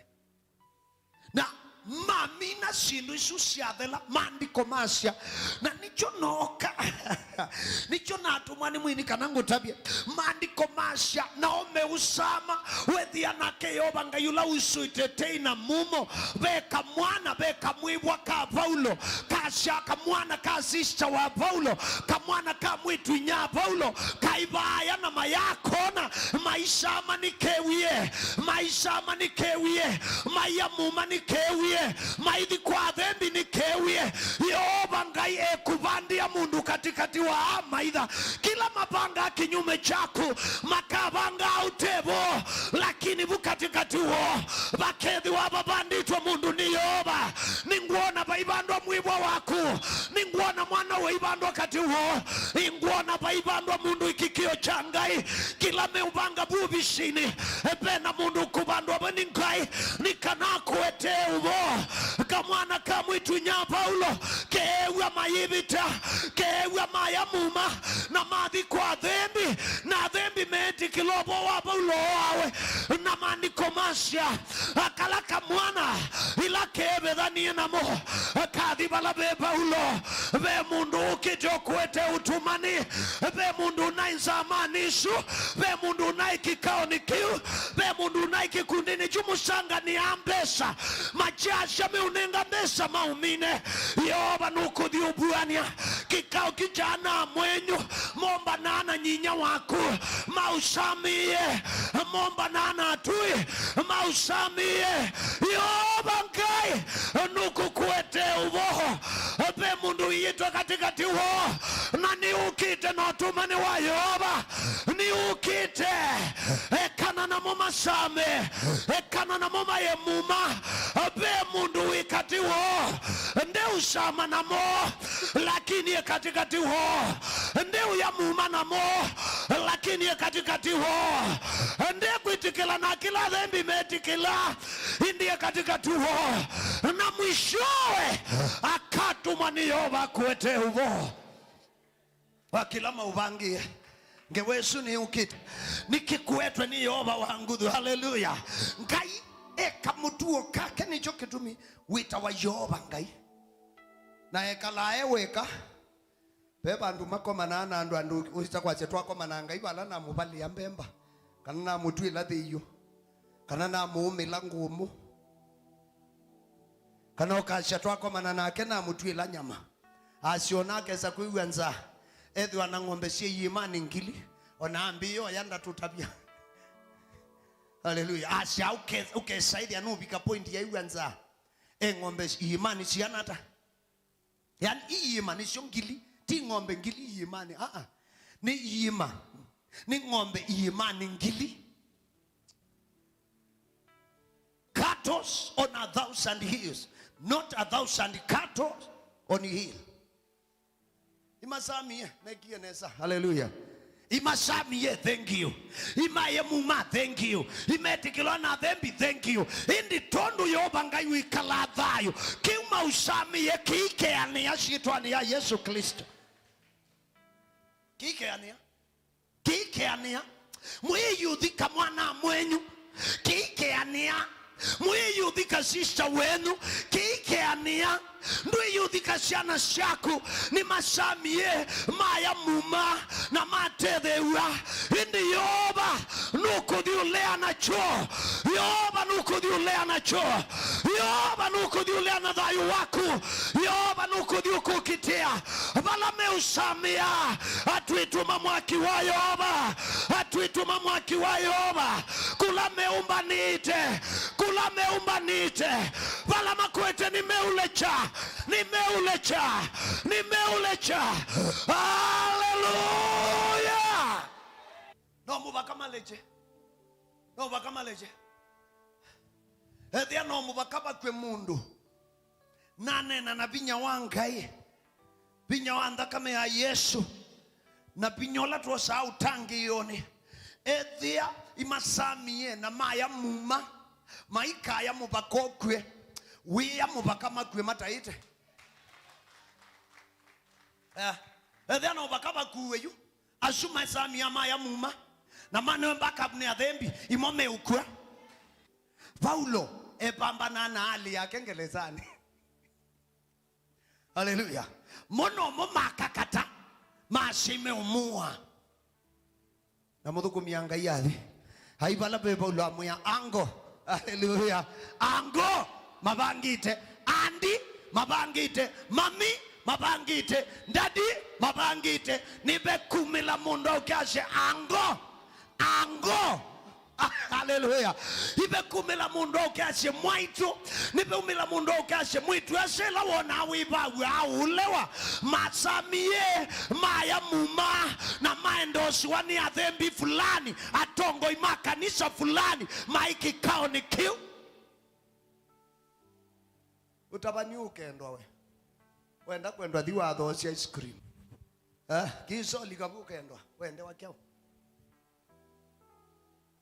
Na mamina syĩndũ isu syathela, maandĩko masya, na nĩkyo nooka, nĩkyo natũmwa nĩ mwini kana ngũtavye. Maandĩko masya, na ũmeũsama, wethĩa nake Yeova Ngai ũla ũsũĩte tei na mumo, ve kamwana, ve kamwĩvwa ka Vaulo, kasya kamwana ka sister wa Vaulo, kamwana ka mwĩtu-inyia Vaulo, kaivaya na mayakona, maisama nĩkewie, maisama nĩkewie, maia muma nĩkewie, maithi kwa athembi nĩkewie. Yeova Ngai ekũvandĩa mũndũ katikati wa amaitha. Kila mapanga kinyume chaku makavanga ũtevo, lakini vu katikati woo vakethĩwa vavandĩtwe mũndũ nĩ Yeova. Nĩngwona vaivandwa mwĩvwa waku. Nĩngwona mwana ũivandwa kati woo. Nĩngwona vaivandwa mũndũ ikĩkĩo kya Ngai. Kila meũvanga vuvisinĩ, ve na mũndũ ũkũvandwa vo nĩ Ngai, nĩ kana akũetee ũvoo. Kamwana ka mwĩtu-inyia Vaulo keew'a mayĩvĩta, keew'a maya muma, na mathi kwa athembi, na athembi meetĩkĩla ũvoo wa Vaulo oawe. Na maandĩko masya, kala kamwana ĩla keevethanie namo kathi vala ve Vaulo. Ve mũndũ ũkĩte ũkũete ũtũmani, ve mũndũ ũnaĩ nzamanĩ isu, ve mũndũ ũnaĩ kĩkaonĩ kĩu, ve mũndũ ũnaĩ kĩkundinĩ kyu mũsanganĩaa mbesa, makyasya meũnenga mbesa maumine. Yeova nũkũthi ũvuany'a kĩkao kĩkya na mwenyu mombanaa na nyinya waku, maũsamĩĩe, mombanaa na atũi, maũsamĩĩe. Yeova Ngai nũkũkũete ũvoo. Ve mũndũ ũiĩtwe katĩkatĩ woo, na nĩũkĩte na ũtũmani wa Yeova. Nĩũkĩte, ekana namo masame, ekana namo maye muma. Ve mũndũ wĩ katĩ woo, ndeũsama namo, lakini e katĩkatĩ woo. Ndeũya muma namo, lakini e katĩkatĩ woo. Ndekwĩtĩkĩla na kĩla athembi metĩkĩla, ĩndĩ e katĩkatĩ woo. Na mwishowe, akatũmwa nĩ Yeova kũete ũvoo wa kĩla maũvangĩe. Ngewa ĩsu nĩyũkĩte. Nĩkĩkũetwe nĩ Yeova wa nguthu. Haleluya. Ngai eka mũtuo kake, nĩkyo kĩtumi wĩtawa Yeova Ngai. Na ekalaa e wĩka. Ve vandũ makomanaa na andũ, andũ ũsya kwasya, twakomana na Ngai vala namũvalĩa mbemba, kana namũtw'ĩla thĩiũ, kana namũũmĩla ngũmũ. Kana ũkasya, twakomana nake namũtw'ĩla nyama. Asya, ona akesa kwĩw'a nzaa, ethĩwa na ng'ombe syĩ iĩmanĩ ngili, ona ambĩĩa oya ndatũtavya. Haleluya. Asya, ũke-, ũkesaĩthya nũvika point ya ĩw'a nzaa, e ng'ombe iĩmanĩ siana ata? Yani, iĩma nĩsyo ngili, ti ng'ombe ngili iĩmanĩ. Aa, nĩ iĩma, nĩ ng'ombe iĩmanĩ ngili. Cattle on a thousand hills, not a thousand cattle on a hill. Imasamie, nekie nesa. Haleluya. Imasamie, thank you. Imaye muma, thank you. Imetĩkĩlwa na athembi, thank you. Ĩndĩ tondũ Yeova Ngai wĩkalaa thayũ, kĩu maũsamie kĩikeanĩa syĩtwanĩ ya Yesũ Klĩsto. Kĩikeanĩa. Kĩikeanĩa. Mwĩyũthi kamwana mwenyu. Kĩikeanĩa. Mwĩyũthi ka sister wenyu. Kĩikeanĩa. Ndwĩyũthi ka syana syaku. Nĩmasamie, maya muma, na matetheew'a. Ĩndĩ Yeova nũkũthi ũlea nakyo. Yeova nũkũthi ũlea nakyo. Yeova nũkũthi ũlea na thayũ waku. Yeova nũkũthi ũkũkitĩa. Vala meũsamĩa, atwĩtuma mwaki wa Yeova. Atwĩtuma mwaki wa Yeova. Kula meũmbanĩte. Kula meũmbanĩte. Vala makwete nĩmeũlekya. Nĩmeũlekya. Nĩmeũlekya. Haleluya. No mũvaka malekye. No mũvaka malekye. Ethĩa no mũvaka vakw'e mũndũ. Naneena na vinya wa Ngai, vinya wa nthakame ya Yesũ, na vinya ũla twosaa ũtangĩĩonĩ. Ethĩa imasamie na maya muma, maikaya mũvaka ũkw'e, wĩa mũvaka makw'e mataĩte. Eh, ethĩa no vaka vakuwe yu, asu maesamia maya muma, na manewe backup nĩ athembi, imo meũkw'a. Vaulo epambanaa na ali yake ngelesani. Haleluya. Mono mo makakata, masya imeũmũa. Na mũthũkũmi ya Ngai athi. Ai vala ve Vaulo amwĩa, ango. Haleluya. Ango mavangĩte. Andi mavangĩte. Mami mavangĩte. Ndadi mavangĩte. Nĩvekumĩla mũndũ aũke asye, ango. Ango. Haleluya. Ivekumĩla mũndũ aũke asye, mwaitũ. Nĩveumĩla mũndũ aũke asye, mwĩĩtu, asye ĩla wonaa wĩvaw'a aũlewa. Masamie maya muma na maendosiwa nĩ athembi fulani, atongoi ma kanisa fulani maĩ kĩkaonĩ kĩu. Ũtavani ũkendwa we. Wenda kwendwa, thi wathoosya ice cream. Eh, kĩsoli kavu ũkendwa, wendewa kyaũ?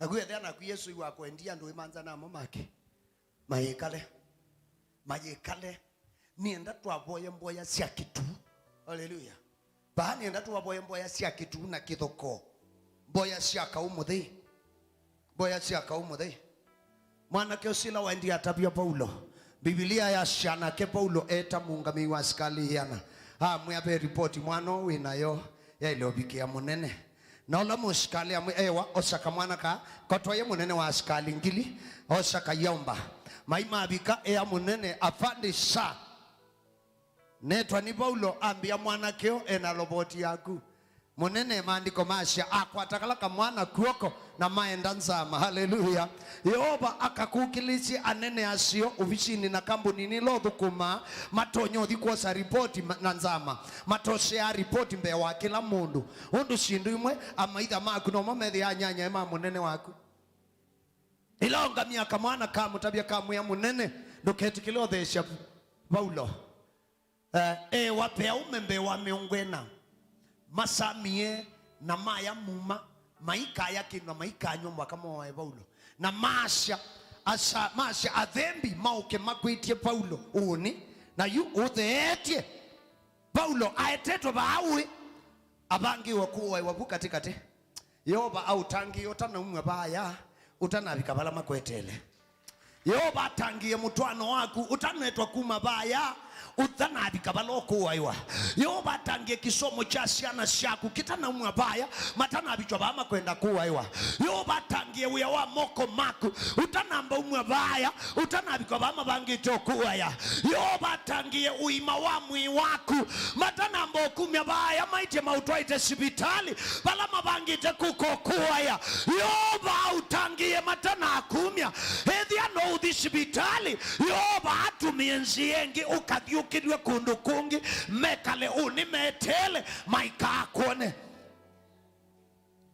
Naku ethĩa naku Yesũ iwakwendia andũ ĩmanza namo make. Mayĩkale. Mayĩkale. Nĩenda twavoye mboya sya kĩtuu. Haleluya. Vaa nĩenda twavoye mboya sya kĩtuu na kĩthokoo. Mboya sya kaũ mũthei. Mboya sya kaũ mũthei. Mwanake ũsu ĩla waendie atavya Vaulo, Mbivilia yasya nake Vaulo eta mũũngamĩi wa asikalĩ ĩana. Amwĩa ve ripoti mwana ũũ wĩ nayo yaĩle ũvikĩa mũnene. Na ũla mũsikalĩ amwĩ ewa, osa kamwana kaa, katwaye mũnene wa asikalĩ ngili, osa kayomba. Mai mavika ea mũnene, afande sa. Netwa nĩ Vaulo, ambĩa mwanake ũũ ena lovoti yaku. Mũnene, maandĩko masya, akwata kala kamwana kw'oko na maenda nzama. Haleluya. Yeova akakũkĩlĩsye anene aseo ovisinĩ na kambuninĩ ĩla ũthũkũmaa, matonya ũthi kwosa ripoti ma- na nzama. Matoseaa ripoti mbee wa kĩla mũndũ. Ũndũ syĩndũ imwe amaitha maku nomo methĩaa anyanyae ma mũnene waku. Ĩla ongamia kamwana kamũtavya kamwĩa, mũnene, ndũketĩkĩle ũtheesya Vaulo. Eh, ewa ve aũme mbee wa mĩongo ĩna, masamie na maya muma, maikaya kĩndũ na maikanyw'a mũvaka moae Vaulo. Na masya, asa, masya athembi maũke makwĩtye Vaulo ũnĩ, na yu ũtheetye. Vaulo aetetwe vaa ũĩ, avangĩĩwe kũaĩwa vu katĩkatĩ. Yeova aũtangĩĩe ũtanaumw'a vaaya, ũtanavika vala makweteele. Yeova atangĩĩe mũtwaano waku ũtanetwa kuma vaaya, ũtanavika vala ũkũaĩwa. Yeova atangĩĩe kĩsomo kya syana syaku kĩtanaumw'a vaaya, matanavikya vaa makwenda kũaĩwa. Yeova atangĩĩe wĩa wa moko maku ũtanamba umw'a vaaya, ũtanavika vaa mavangĩte ũkũaya. Yeova atangĩĩe ũima wa mwĩĩ waku, matanamba ũkumya vaaya maĩtye maũtwaĩte sivitalĩ vala mavangĩte kũka ũkũaya. Yeova aũtangĩĩe matanakumya. Ethĩa no ũthi sivitalĩ, Yeova atũmĩe nzĩa ĩngĩ ũkathyũkĩlw'e kũndũ kũngĩ, mekale ũnĩ meteele, maikaakwone.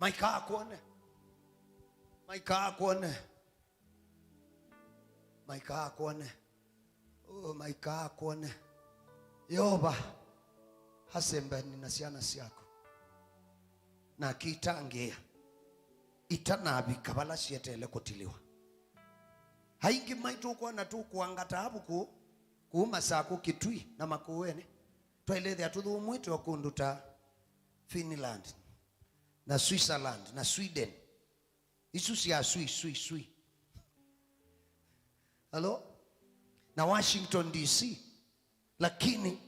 Maikaakwone. Maikaakwone. Maikaakwone. Oh, maikaakwone. Yeova asembani na syana syaku na akitangĩĩa itanavika vala syeteele kũtilĩwa. Aingĩ maitũ ũkwona tũkũangata avu kũũ, kũu Masakũ, Kitui na Makueni. Twailethĩa tũthũmwĩte o kũndũ ta Finland na Switzerland na Sweden. Isu sya sui, sui, sui. Halo? Na Washington D C. Lakini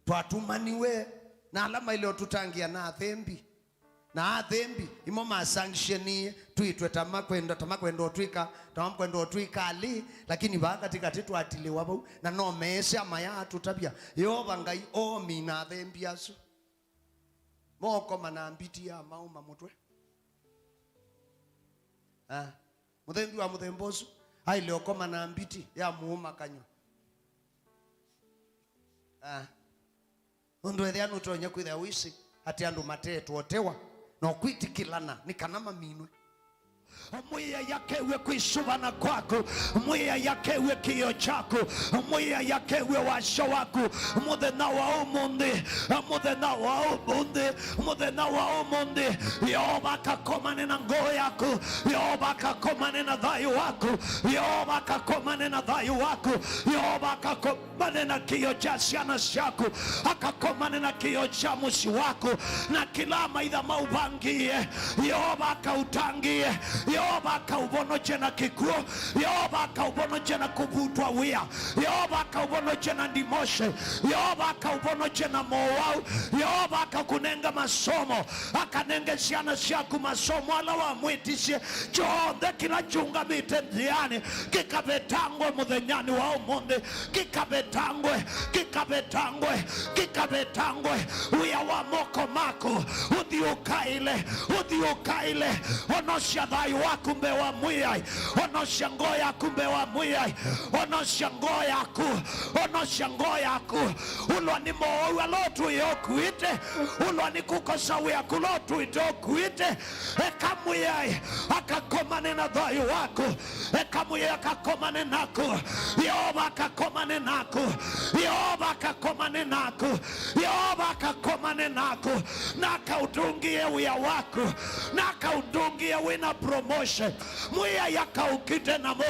twatũmaniwe na ala maile ũtũtangĩa na athembi. Na athembi, imo masanctioniie, twĩtwe ta makwenda, ta makwenda ũtwĩka, ta makwenda ũtwĩka ali, lakini vaa katĩkatĩ twatilĩwa vau, na no meesya maya atũtavya, Yeova Ngai oomina athembi asu. Mookoma na mbiti ya maũma mũtwe. Ah, mũthembi wa mũthemba ũsu aile ũkoma na mbiti ya mũũma kanyw'a. Ah, ũndũ ethĩa nũtonya kwĩthĩa wĩsĩ atĩ andũ matetwe ũtewa na ũkwĩtĩkĩlana nĩ kana maminwe. Mwĩai akew'e kwĩsũvana kwaku. Mwĩai akew'e kĩĩo kyaku. Mwĩai akew'e wasya waku. Mũthenya wa ũmũnthĩ, mũthenya wa ũmũnthĩ, mũthenya wa ũmũnthĩ, Yeova akakomane na ngoo yaku. Yeova akakomane na thayũ waku. Yeova akakomane na thayũ waku. Yeova akako- mane na kĩĩo kya syana syaku, akakomane na kĩĩo kya mũsyĩ waku, na kĩla amaitha maũvangĩĩe, Yeova akaũtangĩĩe, Yeova akaũvonokye na kĩkw'ũ, Yeova akaũvonokye na kũvutwa wĩa, Yeova akaũvonokye na ndimoshi, Yeova akaũvonokye na mowau, Yeova akakũnenga masomo, akanenge syana syaku masomo ala wamwĩtisye, kyonthe kĩla kyũngamĩte nzĩanĩ, kĩkavetangwe mũthenyanĩ wa ũmũnthĩ, kĩkavetangwe, kĩkavetangwe, kĩkavetangwe. Wĩa wa moko maku ũthi ũkaĩle, ũthi ũkaĩle. Onosya thayũ waku mbee wa Mwĩai, onosya ngoo yaku mbee wa Mwĩai, onosya ngoo yaku, onosya ngoo yaku. Ũlwa nĩ mowau ala ũtũĩe ũkuĩte, ũlwa nĩ kũkosa wĩa kũla ũtũĩte ũkuĩte. Eka Mwĩai akakomane na thayũ waku. Eka Mwĩai akakomane naku. Yeova akakomane naku. Yeova akakomane naku. Yeova akakomane naku. Na akaũtũngĩe wĩa waku. Na akaũtũngĩe wĩna promotion. Mwĩai akaũkite namo.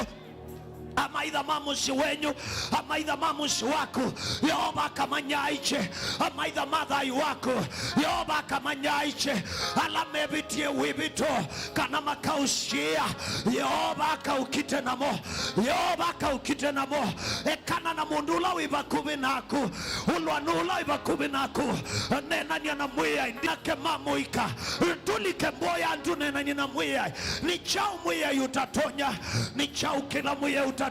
Amaitha ma mũsyĩ wenyu, amaitha ma mũsyĩ waku, Yeova akamanyaaĩkye. Amaitha ma thayũ waku, Yeova akamanyaaĩkye. Ala mevĩtie wĩvĩto kana makaũsiĩĩa, Yeova akaũkite namo. Yeova akaũkite namo. Ekana na mũndũ ũla wĩ vakuvĩ naku. Ũlwa nũũ ũla wĩ vakuvĩ naku. Neenany'a na Mwĩai. Ndinake ma mũika. Tũlike mboya andũ, neenany'a na Mwĩai. Nĩ kyaũ Mwĩai ũtatonya? Nĩ kyaũ kĩla Mwĩai ũtatonya?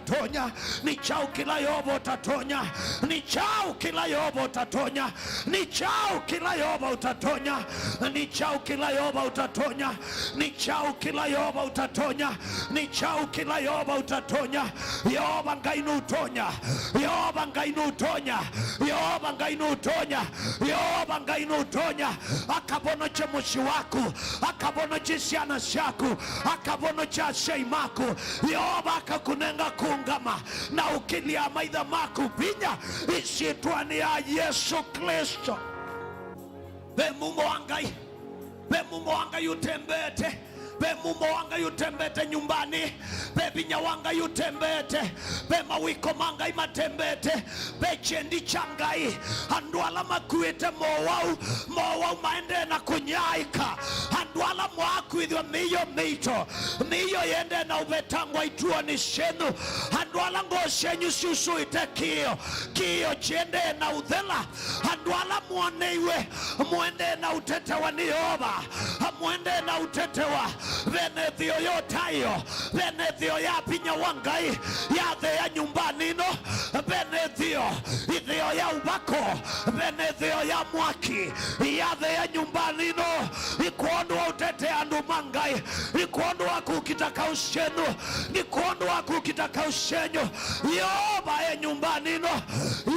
Nĩ kyaũ kĩla Yeova ũtatonya? Nĩ kyaũ kĩla Yeova ũtatonya? Nĩ kyaũ kĩla Yeova ũtatonya? Nĩ kyaũ kĩla Yeova ũtatonya? Nĩ kyaũ kĩla Yeova ũtatonya? Nĩ kyaũ kĩla Yeova ũtatonya? Yeova Ngai nũtonya. Yeova Ngai nũtonya. Yeova Ngai nũtonya. Yeova Ngai nũtonya. Akavonokye mũsyĩ waku. Akavonokye syana syaku. Akavonokye asyai maku. Yeova akakũnenga kũngama na ũkĩlya amaitha maku vinya ĩsyĩtwanĩ ya Yesũ Klĩsto. Ve mumo wa Ngai. Ve mumo wa Ngai ũtembete. Ve mumo wa Ngai ũtembete nyũmbanĩ. Ve vinya wa Ngai ũtembete. Ve mawĩko ma Ngai matembete. Ve kyendi kya Ngai. Andũ ala makuĩte mowau, mowau maendee na kũnyaaĩka. Andũ ala mwaakwĩthwa mĩio mĩito, mĩio yendee na ũvetangwa ituonĩ syenyu. Andũ ala ngoo syenyu syusũĩte kĩĩo, kĩĩo kyendee na ũthela. Andũ ala mwoneiwe, mwendee na ũtetewa nĩ Yeova, mwendee na ũtetewa. Ve na ĩtheo ya ũtaĩo, ve na ĩtheo ya vinya wa Ngai yatheea nyũmbanĩ ĩno. Ve na ĩtheo, ĩtheo ya ũvako, ve na ĩtheo ya mwaki yatheea nyũmbanĩ ĩno. Nĩ kwondũ wa ũtetea andũ ma Ngai, nĩ kwondũ wa kũkita kaũ syenyu, nĩ kwondũ wa kũkita kaũ syenyu. Yeova e nyũmbanĩ ĩno.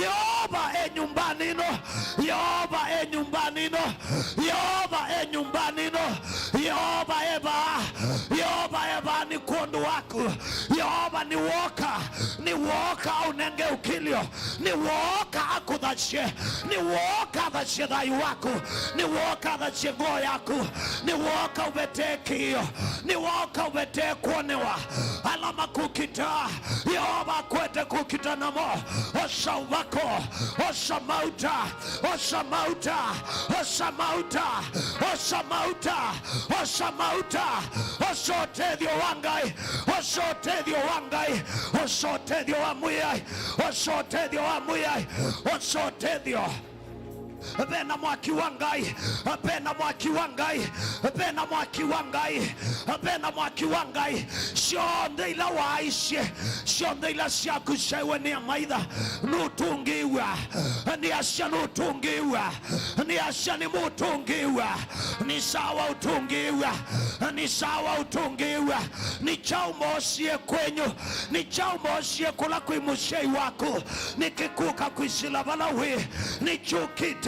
Yeova e nyũmbanĩ ĩno. Yeova e nyũmbanĩ ĩno. Yeova e nyũmbanĩ ĩno. Yeova e vaa. Yeova e vaa nĩ kwondũ waku. Yeova nĩwooka. Nĩwooka aũnenge ũkĩlyo. Nĩwooka akũthasye. Nĩwooka athasye thayũ waku. Nĩwooka athasye ngoo yaku. Nĩwooka ũvetee kĩĩo. Nĩwooka ũvetee kwonĩwa. Ala makũkitaa, Yeova akwete kũkita namo. Osa ũvako, osa mauta, osa mauta, osa mauta, osa mauta, osa mauta, osa ũtethyo wa Ngai, osa ũtethyo wa Ngai, osa ũtethyo wa Mwĩai, osa ũtethyo wa Mwĩai, osa ũtethyo. Ve na mwaki wa Ngai, ve na mwaki wa Ngai, ve na mwaki wa Ngai, ve na mwaki wa Ngai. Syonthe ila waaisye, syonthe ila syaku syaiwe nĩ amaitha, nũtũngĩĩw'a. Nĩasya nũtũngĩĩw'a. Nĩasya nĩmũtũngĩĩw'a. Nĩ sawa ũtũngĩĩw'a. Nĩ sawa ũtũngĩĩw'a. Nĩ kyaũ moosie kwenyu? Nĩ kyaũ moosie kũla kwĩ mũsyai waku? Nĩkĩ kũka kwĩsĩla vala wĩ? Nĩkyũkĩte.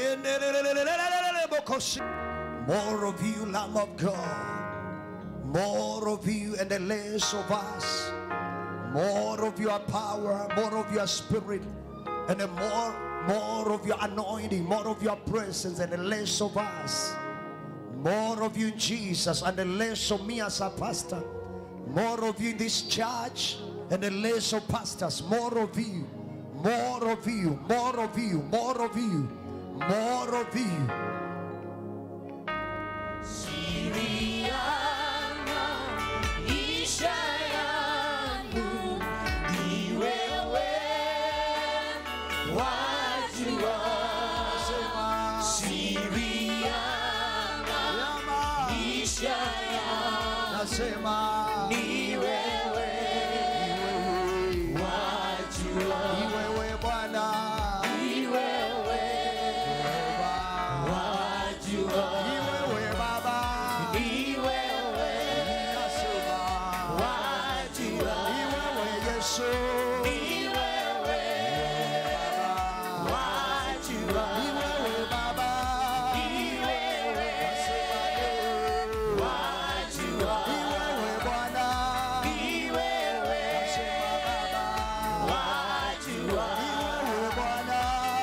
More of you, Lamb of God. More of you and less of us. More of your power, more of your spirit, and more, more of your anointing, more of your presence and less of us. More of you, Jesus, and less of me as a pastor. More of you in this church and less of pastors. More of you, more of you, more of you, more of you, more of you. Siri ya maisha yangu, ni Sema, ni wewe, ni wewe, wajua, ni wewe Bwana, ni wewe, Baba, wajua, ni wewe Baba, ni wewe, nasema, wajua, ni wewe Yesu, ni wewe, Baba, wajua, ni wewe Baba, ni wewe, nasema leo, wajua, ni wewe Bwana, ni wewe, nasema Baba, wajua, ni wewe Bwana,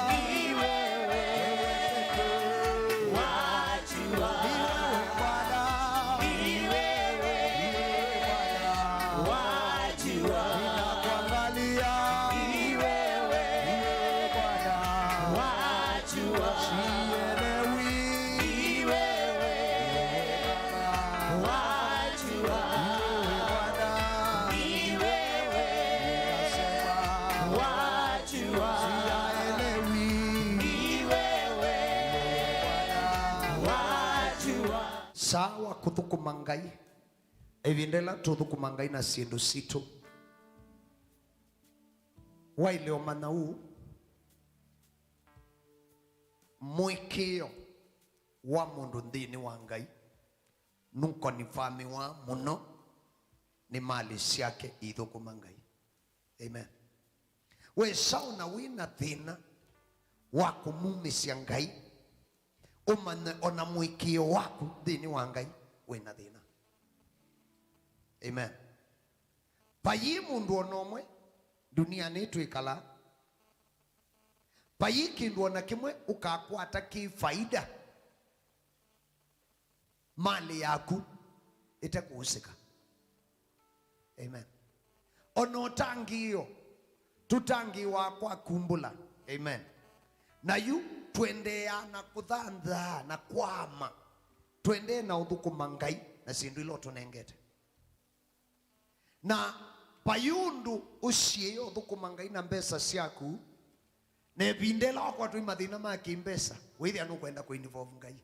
ni wewe, wewe pekee, wajua, ni wewe Bwana, ni wewe, ni wewe Bwana, wajua, ninakuangalia, ni wewe, ni wewe Bwana, wajua, sielewi, ni wewe, wajua, ni wewe Bwana, ni wewe, nasema, wajua, siyaelewi, ni wewe, wajua. Sawa kũthũkũma Ngai. Ĩvinda ĩla tũthũkũma Ngai na syĩndũ sitũ, waĩle ũmanya ũũ, mũĩkĩĩo wa mũndũ nthĩnĩ wa Ngai nũkonifamiwa mũno nĩ malĩ syake iithũkũma Ngai. Amen. Wĩsaũna wĩ na thĩna wa kũmumĩsya Ngai, ũmanye o na mũĩkĩĩo waku nthĩnĩ wa Ngai wĩ na thĩna. Amen. Vayĩ mũndũ o na ũmwe ndunianĩ twĩkalaa, vayĩ kĩndũ o na kĩmwe ũkakwata kĩ faida malĩ yaku ĩtekũũsĩka. Amen. O na ũtangĩĩo, tũtangĩĩwa kwa kumbũla. Amen. Na yu tũendeeaa na kũthanthaa na kwama, tũendee na ũthũkũma Ngai na syĩndũ ila ũtũnengete. Na vayĩ ũndũ ũsiĩĩe ũthũkũma Ngai na mbesa syaku, na ĩvinda ĩla wakwatwa nĩ mathĩna ma kĩ-mbesa, wĩthĩa nũkwenda kũ-involve Ngai.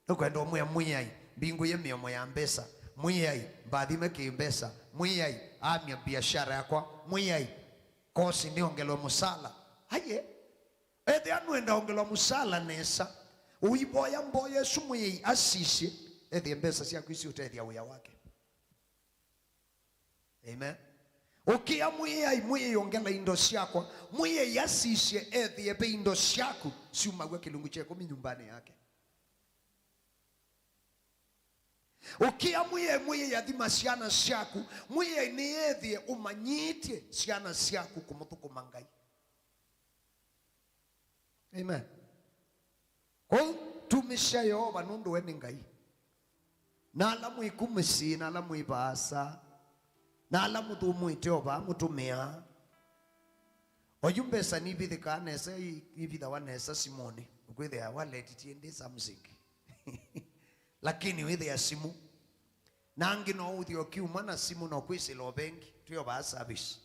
Nũkwenda ũmwĩa, Mwĩai, mbingũie mĩomo ya mbesa. Mwĩai, mbathime kĩ-mbesa. Mwĩai, amya biashara yakwa. Mwĩai, kosi nĩongelwe mũsala. Aye, ethĩa nũenda ongelwa mũsala nesa, ũivoya mboya ĩsu Mwĩai asisye, ethĩe mbesa syaku isi ũtethya wĩa wake. Amen. Ũkĩa Mwĩai, Mwĩai ongela indo syakwa, Mwĩai asisye ethĩe ve indo syaku syumaw'a kĩlungu kya ĩkũmi nyũmbanĩ yake. Ũkĩa Mwĩai, Mwĩai athima syana syaku, Mwĩai nĩethĩe ũmanyĩtye syana syaku kũmũthũkũma Ngai. Amen. Kwoou tumĩsya Yeova nũndũ we nĩ Ngai. Na ala mwĩ ku mĩsyĩ, na ala mwĩ vaasa, na ala mũthũmũĩte o vaa mũtũmĩaa. Oyu mbesa nivithĩkaa nesa, i-, ivithawa nesa simũnĩ. Ũkwĩthĩa waletitie ndĩ Samsung. Lakini wĩthĩa simũ. Na angĩ no ũthye ũkiuma na simũ na ũkwĩsĩla o vengi, twĩ o vaa service.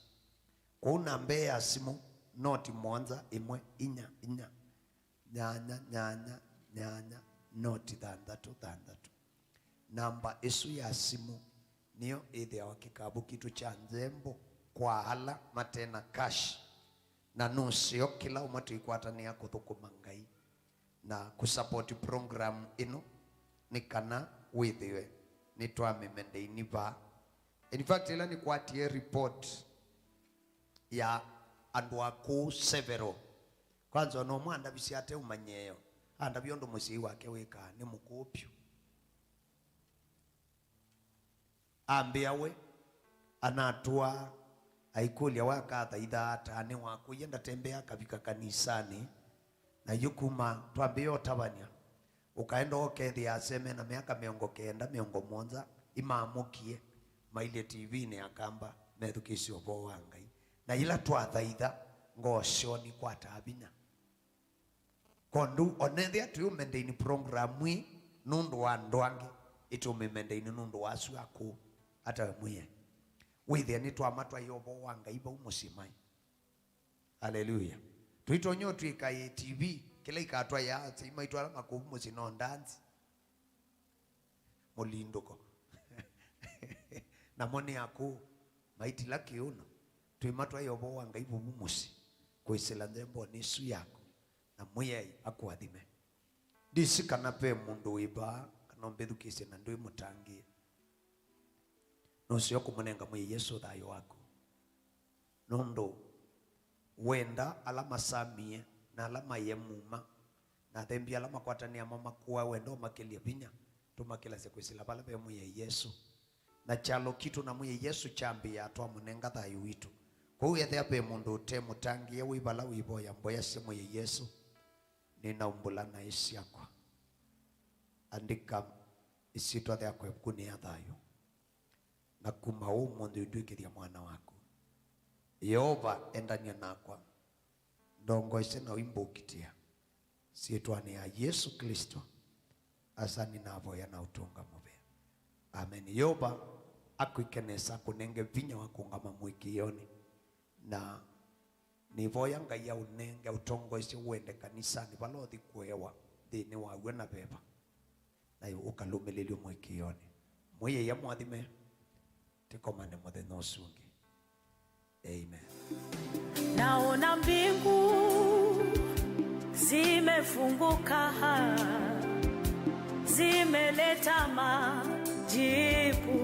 Kũu namba ĩĩ ya simũ, noti mũonza ĩmwe inya inya, nyanya nyanya nyanya, noti thanthatũ thanthatũ. Namba ĩsu ya simũ nĩyo ĩthĩawa kĩkavũ kitũ kya nzembo kwa ala mate na cash, na nũseo kĩla ũmwe tũikwatanĩa kũthũkũma Ngai na kũsupport program ĩno nĩ kana wĩthĩwe nĩtwamĩmendeini vaa. In fact, ĩla nĩkwatie report ya andũ akũũ several, kwanza ona ũmwe andavisye ate ũmanyĩĩo, andavya ũndũ mũsyai wake wĩkaa, nĩ mũkũũ vyũ. Ambĩa we, anatũa, aikũlya, we akathaitha ata? Nĩwakũie, ndatembeaa akavika kanisanĩ. Na yu kuma twambĩĩa ũtavany'a, ũkaenda ũkethĩa asee me na myaka mĩongo kenda, mĩongo mũonza, imamũkie, mailye tivinĩ ya kamba, methukĩĩsye ũvoo wa Ngai. Na yĩla twathaitha, ngoo syoo nikwataa vinya. Kwondũ onethĩa twĩũmendeini program ĩĩ nũndũ wa andũ angĩ, ĩtũmĩmendeini nũndũ wa asu akũũ, ata we Mwĩai. Wĩthĩa nĩtwamatwaie ũvoo wa Ngai vau mũsyĩ mai. Aleluya. Tũitonya ũtw'ĩka ĩ T V, kĩla ikatwaĩa asyai maitũ ala makũũ mũsyĩ no ndanzi. Mũlindũko. Namo nĩ akũũ, maitila kĩũno. Twĩmatwaĩa ũvoo wa Ngai vũvu mũsyĩ, kwĩsĩla nthembonĩ ĩsu yaku, na Mwĩai akũathime. Ndisi kana ve mũndũ wĩ vaa kana ũmbĩthukĩĩsye na ndwĩ mũtangĩĩe. Nũseo kũmũnenga Mwĩai Yesũ thayũ waku, nũndũ wenda ala masamie na ala maĩe muma, na athembi ala makwatanĩa mamakũa, wenda ũmakĩlye vinya, tũmakĩlasye kwĩsĩla vala ve Mwĩai Yesũ. Na kyalo kitũ na Mwĩai Yesũ kyambĩĩa twamũnenga thayũ witũ. Kwoou ethĩa ve mũndũ ũte mũtangĩĩe wĩ vala wĩvoya mboya sya Mwĩai Yesũ, nĩnaumbũla naĩ syakwa. Andĩka ĩsyĩtwa yakwa ĩvukunĩ ya thayũ, na kuma ũmũnthĩ ũndw'ĩkĩthya mwana waku. Yeova, endany'a nakwa, ndongoesye na ũimbũkitĩa. Syĩtwanĩ ya Yesũ Klĩsto, asa nĩnavoya na ũtũnga mũvea. Amen. Yeova akwĩke nesa, akũnenge vinya wa kũngama mũĩkĩĩonĩ, na nĩvoya Ngai aũnenge ũtongoesye ũende kanisanĩ vala ũthi kũewa nthĩnĩ wa w'o na veva, na ũkalũmĩlĩlw'e mũĩkĩĩonĩ. Mwĩai amũathime, tĩkomane mũthenya ũsu ũngĩ. Amen. Naona mbingu zimefunguka, zimeleta majibu.